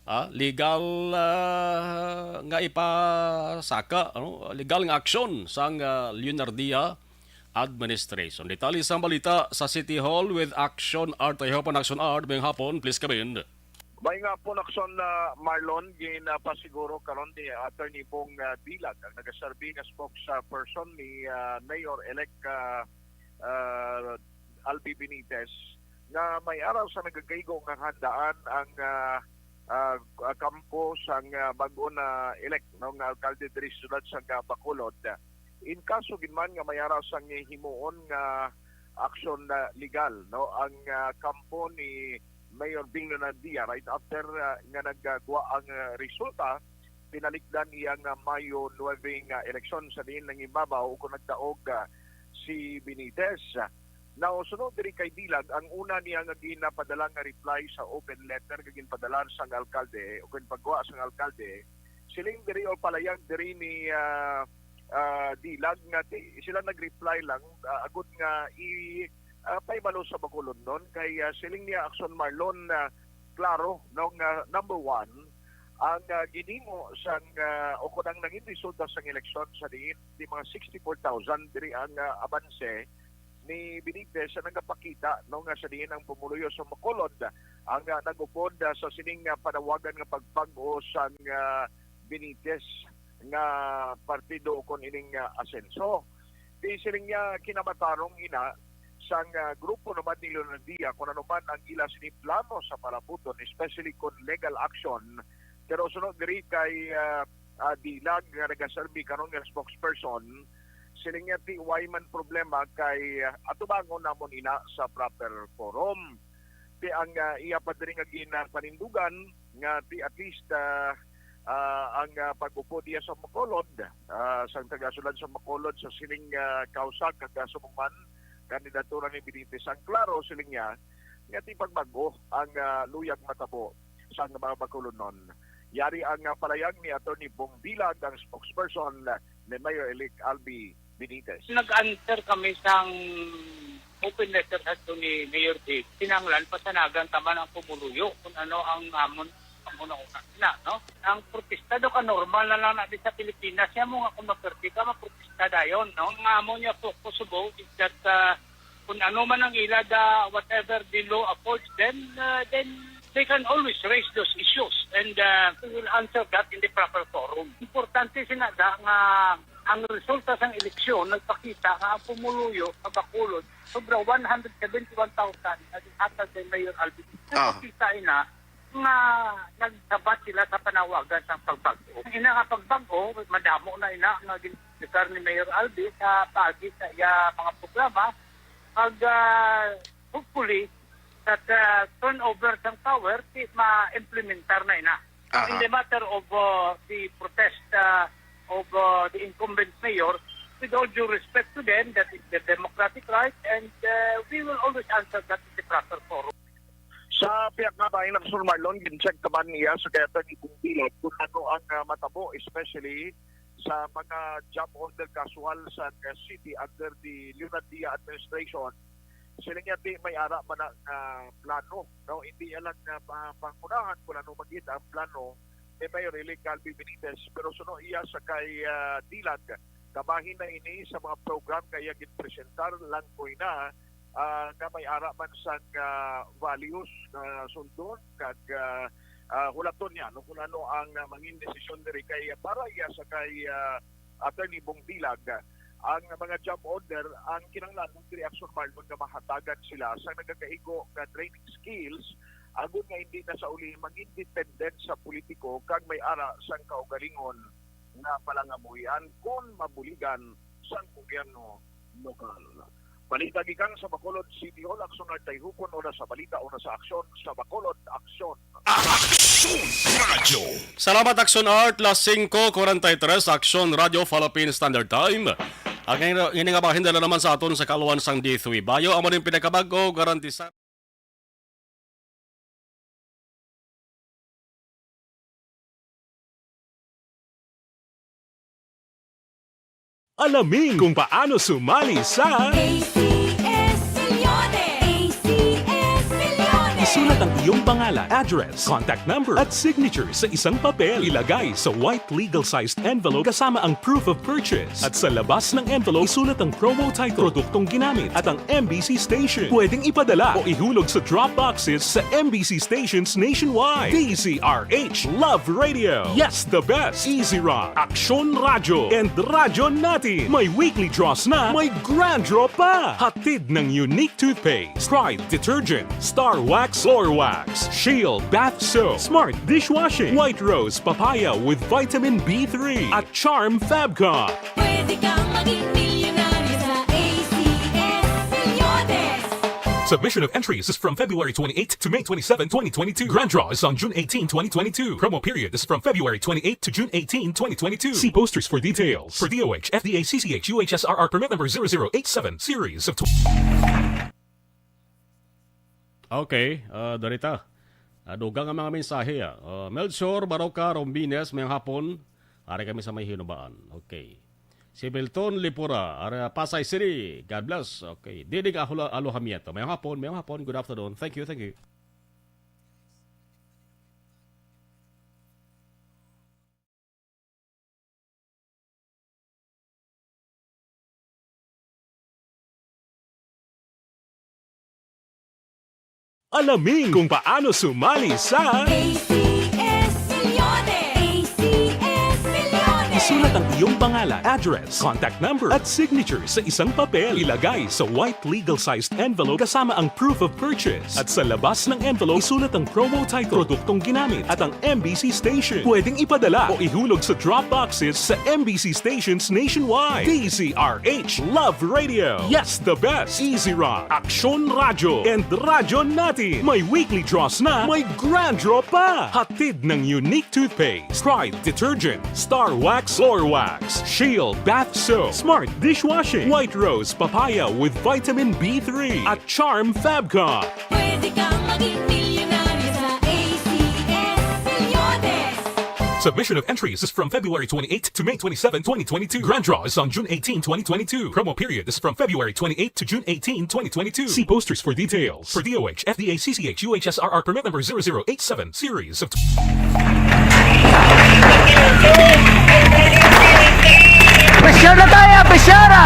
ah, legal, ah, nga ipasaka, ano? Legal nga aksyon sang, ah, Leonardia administration. Detalye sang balita sa City Hall with Action Art. Ay hapon, Action Art. Mayong hapon, please come in. May nga po, Action, ah, Marlon, ginapasiguro karon ni Attorney Bong, ah, Dilag, ang nagaserbi nga spokesperson ni, ah, Mayor-elect, ah, ah, Albi Benitez, nga may araw sa nagagaygo nga handaan ang, ah, ah, kampo sang, ah, bag-o na elect, no, nga alkalde diri sa siyudad sang, ah, Bacolod. In kaso gid man nga may araw sang himuon nga aksyon na legal, no, ang, ah, kampo ni Mayor Bing Leonardia right after, ah, nga nagagwa ang, ah, resulta, pinalikdan iya nga Mayo nuebe nga eleksyon sa diin nangibabaw o kung nagdaog, ah, si Benitez. Now, sunod diri kay Dilag, ang una niya nga ginapadala nga reply sa open letter nga ginpadala sang alkalde o ginpagwa sang alkalde, siling diri o palayag diri ni, ah, ah, Dilag nga ti-, sila nag-reply lang, ah, agud nga i, ah, pahibalo sa Bacolodnon kay, ah, siling niya, Action Marlon, ah, klaro, no, nga number one, ang, ah, ginhimo sang, ah, o kung ang nangin resulta sang eleksyon sa diin di mga sixty-four thousand diri ang, ah, abanse ni Benitez sa nagapakita, no, nga sa diin ang pumuluyo sa Bacolod ang, ah, nag-upod, ah, sa sining, ah, panawagan nga pagbag-o sang, ah, Benitez nga partido o kon ining, ah, asenso. Di siling niya kinamatarong ina sang, ah, grupo naman ni Leonardia kung ano man ang ila sini plano sa palabuton, especially kon legal action. Pero sunod diri kay, ah, ah, Dilag nga nagaserbi karon nga spokesperson, siling niya ti way man problema kay, ah, atubangon namon ina sa proper forum. Ti ang, ah, iya pa diri nga ginapanindugan nga ti at least, ah, ah, ang, ah, pag-upo diya sa Bacolod, ah, sang taga-sulod sa Bacolod sa sining, ah, kausa kag, ah, subong man kandidatura ni Benitez, ang klaro siling niya nga ti pagbag-o ang, ah, luyag matabo. sang mga Bacolodnon. Yari ang, ah, palayag ni Attorney Bong Dilag, ang spokesperson ni Mayor-elect Albi Benitez. Nag-answer kami sang open letter sa ni Mayor Dave. Kinahanglan pasanagan ta man ang pumuluyo kung ano ang amon, ang una-una na, no? Ang protesta daw ka normal na lang na di sa Pilipinas. Siya mo nga kung maperti ka, maprotesta dayon, no? Ang amo niya focus subong is that, uh, kung ano man ang ila da, whatever the law affords them, uh, then they can always raise those issues, and, uh, we will answer that in the proper forum. Importante sina da nga ang resulta sang eleksyon nagpakita nga ang pumuluyo sa Bacolod sobra one hundred seventy-one thousand na gihatag kay Mayor Alvin. Ah. Nagpakita ina nga nagsabat sila sa panawagan sang pagbag-o. Ang ina nga pagbag-o, madamo na ina nga gin-, ni Mayor Alvin sa paagi sa iya mga programa. Pag, ah, hopefully, that, ah, turnover sang power, di ma-implementar na ina. Aha. In the matter of, uh, the protest, uh, of, uh, the incumbent mayor, with all due respect to them, that is their democratic right, and, uh, we will always answer that in the proper forum. Sa pihak nga bahin, Aksyon Marlon, gin-check naman niya sa kay Attorney Bong Dilag kung ano ang, uh, matabo, especially sa mga job order casual sa, uh, city under the Leonardia administration. Sila nga di may ara man ang, ah, plano, no? Hindi lang nga pa-, pangunahan kung ano man gid ang plano ni Mayor Elect Albi Benitez. Pero suno iya sa kay, ah, Dilag, kabahin na ini sa mga program kaya ginpresentar lang ko ina, ah, nga may ara man sang, ah, values nga suldon kag, ah, ah, hulaton niya, no, kung ano ang, ah, mangin desisyon diri kay para iya sa kay, ah, Attorney Bong Dilag, ang mga job order, ang kinahanglan ng reaksyon, Marlon, nga mahatagan sila sa nagakaigo nga training skills, agod nga hindi na sa uli mangin dependent sa politiko kag may ara sang kaugalingon nga palangamuhian kon mabuligan sang gobyerno lokal. Balita gikan sa Bacolod City Hall, Aksyon Art Tayhupon, oras sa balita, oras sa aksyon, sa Bacolod, aksyon. Aksyon Radio. Salamat, Aksyon Art. Las singko kuwarenta y tres, Aksyon Radio, Philippine Standard Time. Ang ini, ini nga bahin dala naman sa aton sa kaluan sang D three Bio, amo ning pinakabag-o, garantisado. Alamin kung paano sumali sa A C S Milyones! A C S Milyones! Isulat ang iyong pangalan, address, contact number, at signature sa isang papel. Ilagay sa white legal-sized envelope kasama ang proof of purchase. At sa labas ng envelope, isulat ang promo title, produktong ginamit, at ang M B C station. Pwedeng ipadala o ihulog sa drop boxes sa M B C stations nationwide. D Z R H, Love Radio. Yes, the best. Easy Rock, Aksyon Radyo, and Radyo Natin. May weekly draws na, may grand draw pa. Hatid ng Unique Toothpaste, Pride Detergent, Star Wax Floor Wax, Shield Bath Soap, Smart Dishwashing, White Rose Papaya with Vitamin B three, at Charm Fabcon. Pwede kang maging milyonaryo sa A C S Milyones. Submission of entries is from February twenty-eighth to May twenty-seven, twenty twenty-two. Grand draw is on June eighteen, twenty twenty-two. Promo period is from February twenty-eighth to June eighteen, twenty twenty-two. See posters for details. For D O H, F D A, C C H, U H S R R permit number zero zero eight seven, series of tw- Okay, ah, darita. Ah, dugang ang mga mensahe, ah. Ah, Melchor Baroca Rombines, mayong hapon. Ari kami sa may Hinubaan. Okay. Si Milton Lipura, ari, Pasay City. God bless. Okay. Dinig Ahula-, Alohamiento. Mayong hapon, mayong hapon. Good afternoon. Thank you, thank you. Alamin kung paano sumali sa A C S Milyones! A C S Milyones! Isulat ang iyong pangalan, address, contact number, at signature sa isang papel. Ilagay sa white legal-sized envelope kasama ang proof of purchase. At sa labas ng envelope, isulat ang promo title, produktong ginamit, at ang M B C station. Pwedeng ipadala o ihulog sa drop boxes sa M B C stations nationwide. D Z R H, Love Radio. Yes, the best. Easy Rock, Aksyon Radyo, and Radyo Natin. May weekly draws na, may grand draw pa. Hatid ng Unique Toothpaste, Pride Detergent, Star Wax Floor Wax, Shield Bath Soap, Smart Dishwashing, White Rose Papaya with Vitamin B three, at Charm Fabcon. Pwede kang maging milyonaryo sa A C S Submission of entries is from February twenty-eighth to May twenty-seven, twenty twenty-two. Grand draw is on June eighteenth, twenty twenty-two. Promo period is from February twenty-eighth to June eighteenth, twenty twenty-two. See posters for details. For D O H, F D A, C C H, U H S R R permit number zero zero eight seven, series of Pressure na tayo, pressure!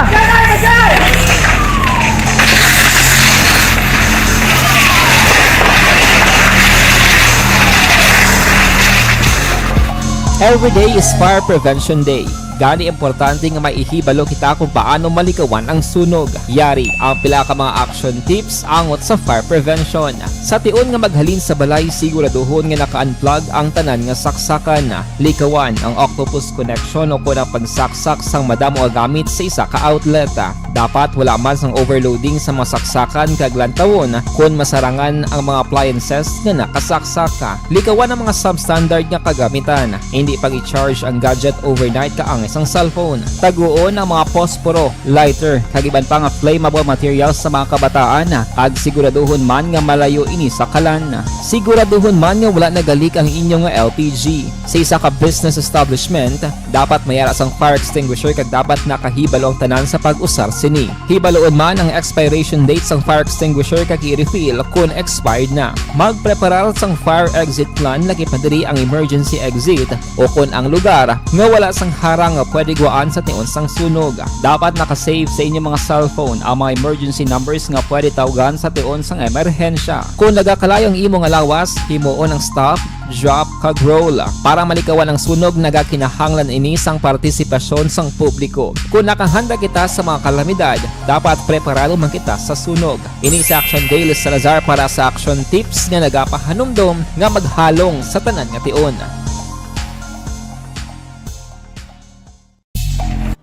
Every day is Fire Prevention Day. Gani, importante nga may ihibalo kita kung paano malikawan ang sunog. Yari ang pila ka mga action tips angot sa fire prevention. Sa tion nga maghalin sa balay, siguraduhon nga naka-unplug ang tanan nga saksakan. Likawan ang octopus connection o kon ang pagsaksak sang madamo nga gamit sa isa ka outlet. Dapat wala man sang overloading sa mga saksakan kag lantawon kon masarangan ang mga appliances nga nakasaksak. Likawan ang mga substandard nga kagamitan. Hindi pag-i-charge ang gadget overnight kaangay sang cellphone. Taguon ang mga posporo, lighter, kag iban pa nga flammable materials sa mga kabataan, kag siguraduhon man nga malayo ini sa kalan. Siguraduhon man nga wala nagalik ang inyo nga L P G. Sa isa ka business establishment, dapat may ara sang fire extinguisher kag dapat nakahibalo ang tanan sa pag-usar sini. Hibaloon man ang expiration date sang fire extinguisher kag i-refill kon expired na. Magpreparar sang fire exit plan, lakip na diri ang emergency exit, o kon ang lugar nga wala sang harang nga pwede guwaan sa tion sang sunog. Dapat naka-save sa inyong mga cellphone ang mga emergency numbers nga pwede tawgan sa tion sang emerhensya. Kon nagakalayo ang imo nga lawas, himuon ang stop, drop, kag roll. Para malikawan ang sunog, nagakinahanglan ini sang partisipasyon sang publiko. Kon nakahanda kita sa mga kalamidad, dapat preparado man kita sa sunog. Ini si Action Dale Salazar para sa Action Tips nga nagapahanumdom nga maghalong sa tanan nga tion.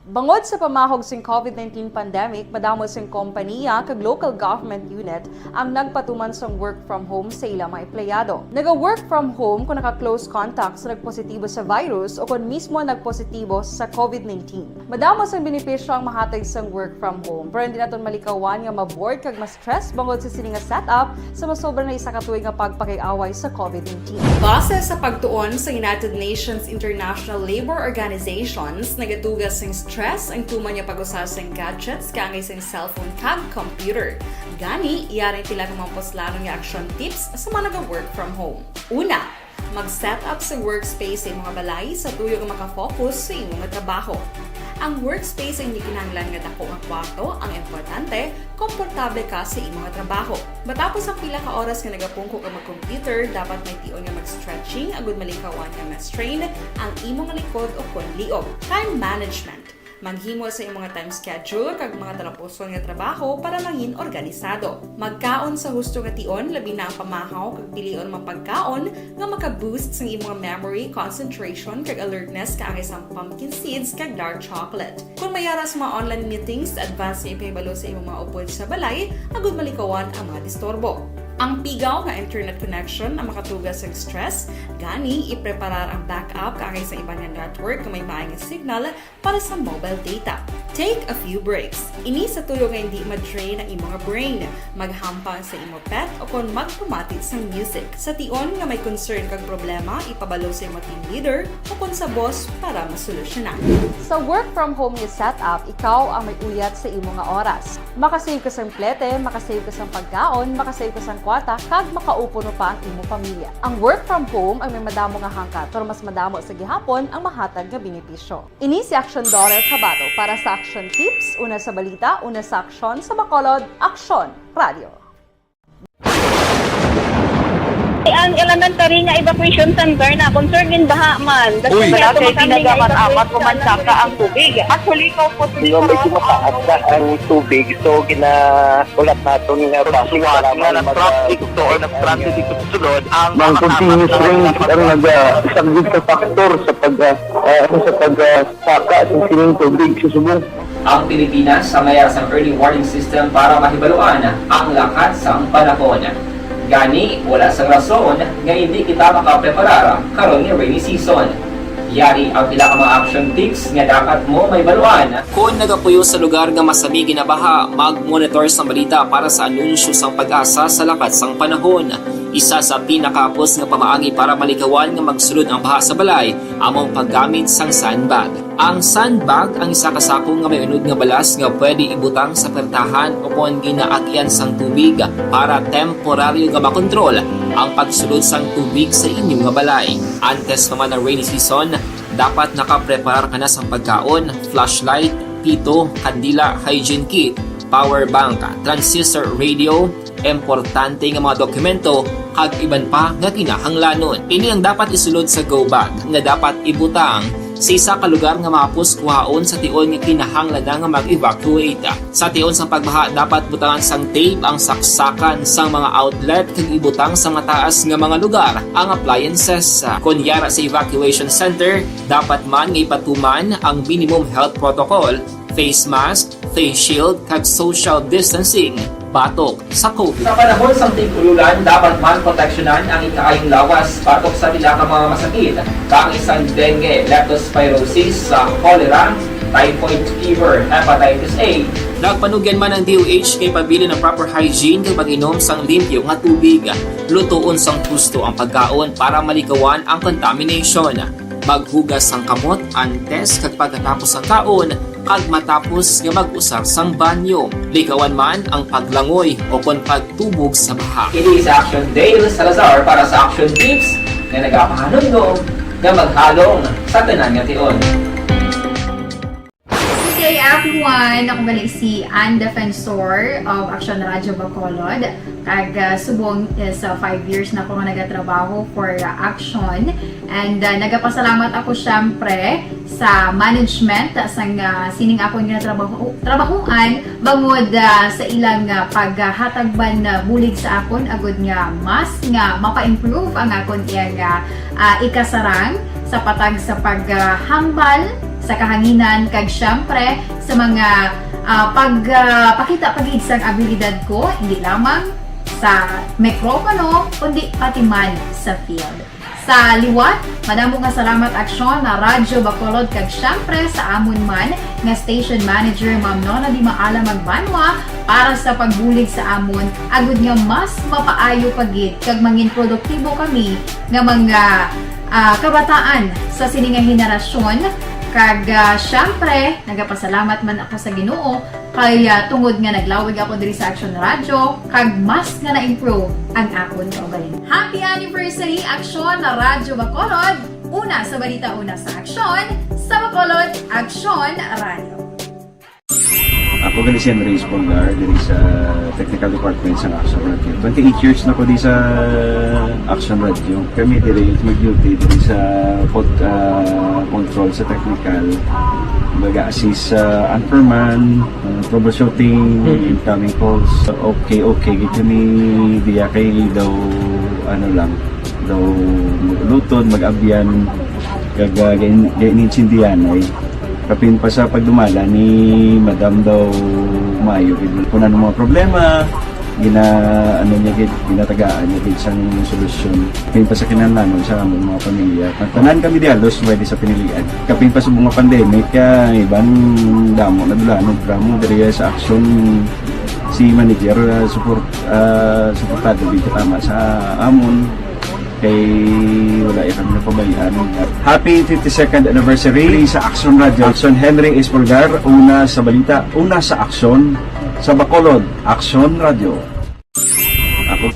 Bangod sa pamahog sing COVID nineteen pandemic, madamo sing kompaniya kag local government unit ang nagpatuman sang work from home sa ila mga empleyado. Naga-work from home kon naka-close contact sa nagpositibo sa virus o kon mismo nagpositibo sa COVID nineteen. Madamo sang benepisyo ang mahatag sang work from home, pero hindi naton malikawan nga ma-bored kag ma-stress bangod sa sini nga setup sa masobra na isa ka tuig nga pagpakig-away sa COVID nineteen. Base sa pagtuon sa United Nations International Labor Organizations, nagatuga sing stress ang tuman nga pag-usa sing gadgets kaangay sing cellphone kag computer. Gani, yari ang pila ka mga puslanon nga action tips sa mga naga-work from home. Una, mag-set up sa workspace sa imo nga balay sa tuyo nga maka-focus sa imo nga trabaho. Ang workspace ang hindi kinahanglan nga dako nga kwarto, ang importante, komportable ka sa imo nga trabaho. Matapos ang pila ka oras nga nagapungko ka mag-computer, dapat may tion nga mag-stretching agud malikawan nga ma-strain ang imo nga likod o kon liog. Time management. Maghimo sa imo nga time schedule kag mga talapuson nga trabaho para mangin organisado. Magkaon sa husto nga tion, labi na ang pamahaw, kag pilion ang mga pagkaon nga maka-boost sang imo nga memory, concentration, kag alertness kaangay sang pumpkin seeds kag dark chocolate. Kon may ara sa mga online meetings, advance nga ipahibalo sa imo mga upod sa balay agud malikawan ang mga disturbo. Ang pigaw nga internet connection ang makatuga sang stress, gani ipreparar ang backup kaangay sa iban nga network nga may maay nga signal para sa mobile data. Take a few breaks. Ini sa tuyo nga hindi ma-drain ang imo nga brain. Maghampang sa imo pet o kon magpamati sang music. Sa tion nga may concern kag problema, ipabalo sa imo team leader o kon sa boss para masolusyonan. Sa work from home nga setup, ikaw ang may uyat sa imo nga oras. Makasave ka sang plete, makasave ka sang pagkaon, makasave ka sang kwarta, kag makaupo no pa ang imo pamilya. Ang work from home ang may madamo nga hangkat, pero mas madamo sa gihapon ang mahatag nga benepisyo. Ini si Aksyon Dorer Cabato para sa Aksyon Tips, una sa balita, una sa aksyon, sa Bacolod, Aksyon Radio. Ang elementary nga evacuation center na concern in baha man. Uy, wala kay tinaga man amat ko man saka ang tubig. Actually, ko po. Di ba, medyo mataas na ang tubig, so gina- Ulat naton nga base nga nag-traffic to or nag-transit dito sa sulod ang mga continuous rain ang naga-, isa gid ka factor sa pag, ah, ah, ano, sa pag, ah, saka sa sining tubig sa subong. Ang Pilipinas sa mayar sang early warning system para mahibaluan ang lakat sang panahon. Gani, wala sang rason nga hindi kita makapreparar karon nga rainy season. Yari ang pila ka mga action tips nga dapat mo mahibaluan. Kon nagapuyo sa lugar nga masami ginabaha, mag-monitor sang balita para sa anunsyo sang PAGASA sa lakat sang panahon. Isa sa pinakahapos nga pamaagi para malikawan nga magsulod ang baha sa balay amo ang paggamit sang sandbag. Ang sandbag ang isa ka sako nga may unod nga balas nga pwede ibutang sa pertahan o kon ginaagyan sang tubig para temporaryo nga makontrol ang pagsulod sang tubig sa inyo nga balay. Antes pa man ang rainy season, dapat nakapreparar ka na sang pagkaon, flashlight, pito, kandila, hygiene kit, power bank, transistor radio, importante nga mga dokumento, kag iban pa nga kinahanglanon. Ini ang dapat isulod sa go bag nga dapat ibutang sa isa ka lugar nga mahapos kuhaon sa tion nga kinahanglan na nga mag-evacuate. Sa tion sang pagbaha, dapat butangan sang tape ang saksakan sang mga outlet kag ibutang sa mataas nga mga lugar ang appliances. Kon yara sa evacuation center, dapat man nga ipatuman ang minimum health protocol, face mask, face shield, kag social distancing batok sa COVID. Sa panahon sang tig-ululan, dapat man proteksyonan ang ikaayong lawas batok sa pila ka mga masakit, kaangay sang dengue, leptospirosis, sa cholera, typhoid fever, hepatitis A. Nagpanugyan man ang D O H nga ipabilin ang proper hygiene kag pag-inom sang limpyo nga tubig. Lutoon sang husto ang pagkaon para malikawan ang contamination. Maghugas sang kamot antes kag pagkatapos sang kaon, kag matapos nga mag-usar sang banyo. Likawan man ang paglangoy o kon pagtubog sa baha. Ini sa Action Dale Salazar para sa Action Tips nga nagapahanumdom nga maghalong sa tanan nga tion. Good day, everyone! Ako gali si Ann Defensor of Action Radio Bacolod. Kag, ah, subong is, ah, five years na ako nga nagatrabaho for, ah, Action. And, ah, nagapasalamat ako, syempre, sa management, ah, sang, ah, sining akon nga trabaho, trabahuan, bangod, ah, sa ilang, ah, paghatag man, ah, bulig sa akon, agud nga mas nga mapa-improve ang akon iyang, ah, ah, ikasarang sa patag sa paghambal sa kahanginan, kag, syempre, sa mga, ah, pag, ah, pakita pa gid sang abilidad ko, hindi lamang sa mikropono, kundi pati man sa field. Sa liwat, madamo nga salamat, Aksyon, na Radyo Bacolod, kag syempre sa amon man nga station manager, Ma'am Nona Di Maala Magbanwa, para sa pagbulig sa amon, agud nga mas mapaayo pa gid kag mangin produktibo kami nga mga, ah, kabataan sa sini nga henerasyon. Kag, ah, syempre, nagapasalamat man ako sa Ginoo kay, ah, tungod nga naglawig ako diri sa Action Radio, kag mas nga na-improve ang akon kaugalingon. Happy anniversary, Action Radyo Bacolod! Una sa balita, una sa aksyon, sa Bacolod, Action Radio. Ako gali si Henry Espolgar, diri sa technical department sa Action Radio. Twenty-eight years na ko di sa Action Radio. Kami diri mag-duty diri sa pod-, ah, control sa technical. Mag-assist sa anchorman, ah, troubleshooting, Mm. incoming calls. Okay, okay, gid kami diya kay daw, ano lang, daw mag-ulutod, mag-abyan, kag, ah, gain-, gain-, intindihan ay. Kapin pa sa pagdumala ni Madam daw maayo gid. Kung ano mga problema, gina-, ano niya gid, ginatagaan niya gid sang solusyon. Kapin pa sa kinahanglanon sa among mga pamilya. Tanan kami diya, halos pwede sa pinilian. Kapin pa sa mga pandemic, kaya iban damo na dula, ano, drama diri sa Action si manager, ah, support, ah, suportado gid katama sa amon. Kay wala ya kami napabayaan. Happy fifty-second anniversary sa Action Radio. Action Henry Espolgar, una sa balita, una sa aksyon, sa Bacolod, Action Radio. Ako.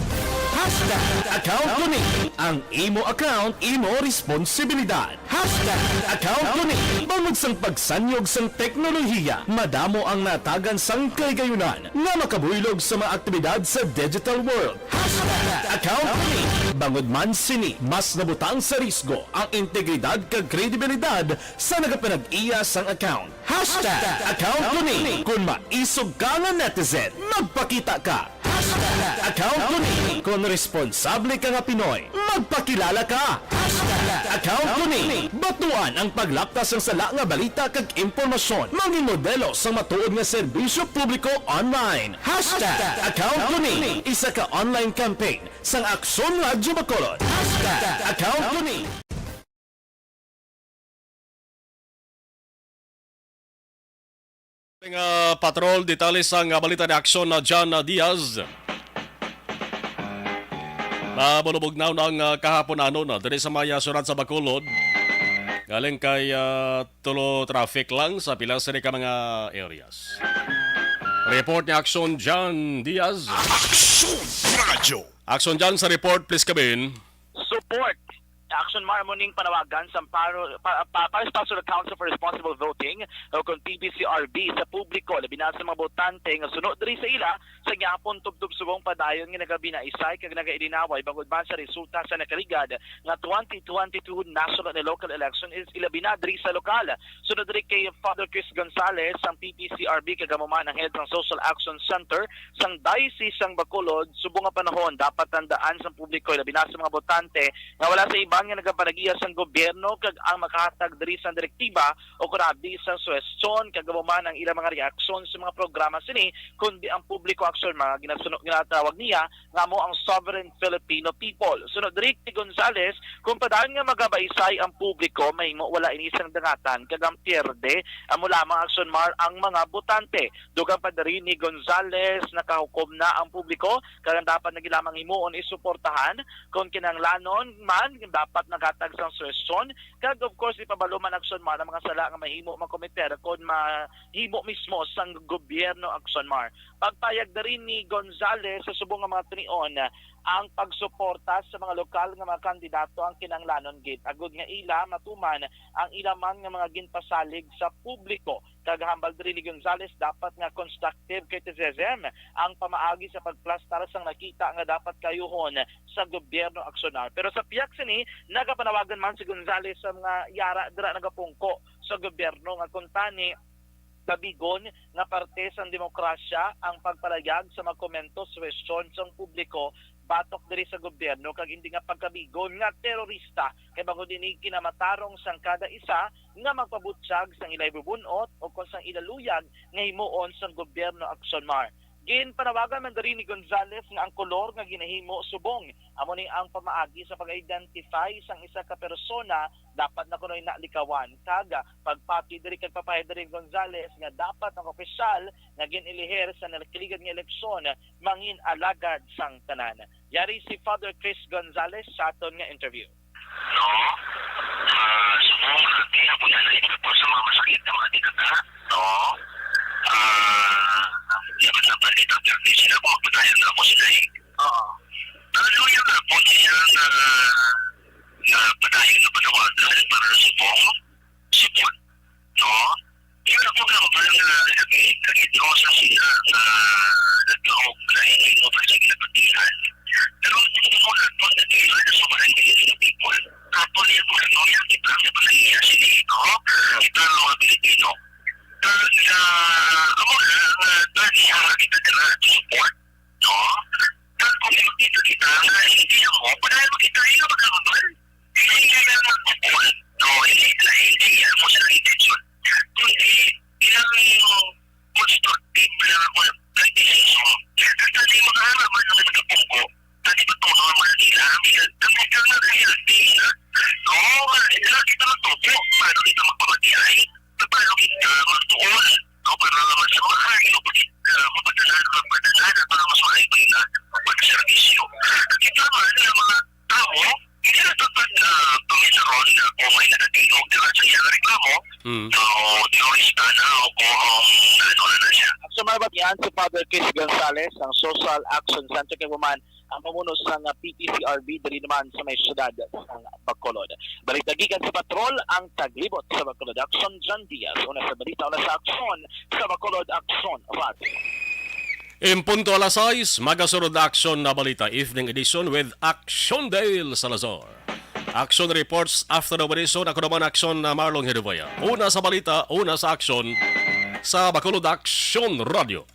Hashtag account ko ni. Ang imo account, imo responsibilidad. Hashtag account ko ni. Bangod sang pagsanyog sang teknolohiya, madamo ang natagan sang kaligayunan nga makabuylog sa mga aktibidad sa digital world. Hashtag account ko ni. Bangod man sini, mas nabutang sa risgo ang integridad kag kredibilidad sa nagapanag-iya sang account. Hashtag account ko ni. Kung maisog ka nga netizen, magpakita ka. Hashtag account ko ni. Kung responsable ka nga Pinoy, magpakilala ka. Hashtag account ko ni. Batuan ang paglaptas sang sala nga balita kag impormasyon. Mangin modelo sang matuod nga serbisyo publiko online. Hashtag account ko ni. Isa ka online campaign sang Aksyon Radyo Bacolod. Hashtag account ko ni. Nga patrol, detalye sang, ah, balita ni Aksyon na John, ah, Diaz. Mabulubog na ang, ah, kahapon ano na diri sa may, ah, syudad sa Bacolod. Galing kay, ah, tulo traffic lang sa pila sini ka mga areas. Report ni Action John Diaz. Action Radio. Action John sa report, please come in. Support. Action Mar, amo ning panawagan sa Amparo, pa, pa, Paris Pastoral Council for Responsible Voting o kon P P C R B sa publiko, labi na sa mga botante nga suno diri sa ila sa gihapon tubtob subong padayon nga nagabinaisay kag nagailinaway bangod man sa resulta sa nakaligad nga twenty twenty-two national and local election is ilabi na diri sa lokal. Sunod diri kay Father Chris Gonzalez, ang P P C R B, kag amo man ang head sang Social Action Center sang Diocese sang Bacolod, subong nga panahon dapat tandaan sang publiko, labi na sa mga botante, nga wala sa iban nga nagapanagiya sang gobyerno kag ang makahatag diri sang direktiba o kon abi sang suhestyon kag amo man ang ilang mga reaksyon sa mga programa sini, kundi ang publiko aksyon, mga ginasuno, ginatawag niya nga amo ang sovereign Filipino people. Sunod diri kay Gonzales, kung padayon nga magabaisay ang publiko, mahimo wala ini sang dangatan kag ang pierde amo lamang, Action Mar, ang mga botante. Dugang pa diri ni Gonzales, nakahukom na ang publiko kag ang dapat na gid lamang himuon is suportahan, kon kinahanglanon man dapat naghatag sang suhestyon, kag of course ipabalo man, Action Mar, ang mga sala nga mahimo makometer kon mahimo mismo sang gobyerno, Action Mar. Pagpayag diri ni Gonzales sa subong nga mga tinion, ang pagsuporta sa mga lokal nga mga kandidato ang kinahanglanon gid, agud nga ila matuman ang ila man nga mga ginpasalig sa publiko. Kag hambal diri ni Gonzales, dapat nga constructive criticism ang pamaagi sa pagplastar sang nakita nga dapat kayuhon sa gobyerno, Action Mar. Pero sa pihak sini, nagapanawagan man si Gonzales sa mga yara dira nagapungko sa gobyerno nga kuntani kabigon nga parte sang demokrasya ang pagpalayag sa mga komento, suhestyon sang publiko batok diri sa gobyerno, kag hindi nga pagkabigon nga terorista, kay bangod ini kinamatarong sang kada isa nga magpabutyag sang ila ibubun-ot o kon sang ila luyag nga himuon sang gobyerno, Action Mar. Ginpanawagan man diri ni Gonzales nga ang kolor nga ginahimo subong amo ni ang pamaagi sa pag-identify sang isa ka persona dapat na kunoy na likawan, kag pagpati diri kag papahay diri ni Gonzales nga dapat ang opisyal nga gin-elihir sa nakaligad nga eleksyon mangin alagad sang tanan. Yari si Father Chris Gonzales sa aton nga interview. No? Ah, subong, ah, kaya po na lang ito po sa mga masakit na mga dikata. No? Ah, dapat na pa dito, pero di sila po magpatayag na ako sila eh. Oo. Ang lawyer na po niya na, na padayon na panawagan para sa subong, subong, no? Kaya ako nga, parang, ah, nag-, nag-, nag-, sa sila na naglaog na hindi mo pa sila napatihan. Pero hindi mo na ito na kailangan sa mga hindi sila people. Tapos yung mga lawyer, kita ang napalaya sila, no? Kita ang mga Pilipino. Kaya, amo na, ah, kaya kita na support. No? Kag kung makita kita nga hindi mo, padayon makita, hindi na magkaroon. Hindi na magpupul. No, hindi na, hindi yan mo sa intention. Kundi, ilang constructive lang ako ng criticism. Kag tani mga halaman nga nagapungko, tani ba to normal nila? Ang, ang ikaw na healthy na. No, hindi lang kita magtupo. Paano kita magpamatiay? Paano kita magtuon? No, para naman sa mga hayop, uh, mapadalan, mapadalan para mas maayos na pagservisyo. Kita man ang mga tao, hindi na dapat, ah, pamisaron na kung may nagatinog dira sa iyang reklamo, Mm. so, terorista na o kung ano na na siya. Sa mga batian, si Father Chris Gonzales, ang Social Action Center, kay man ang pamuno sang P P C R B diri naman sa may siyudad sang Bacolod. Balita gikan sa Patrol, ang taglibot sa Bacolod, Action John Diaz. Una sa balita, una sa aksyon sa Bacolod, Action Radio. In punto alas sais, magasunod na Action na Balita Evening Edition with Action Dale Salazar. Action Reports After the Edition, ako naman Action na Marlon Hiduboya. Una sa balita, una sa aksyon sa Bacolod, Action Radio.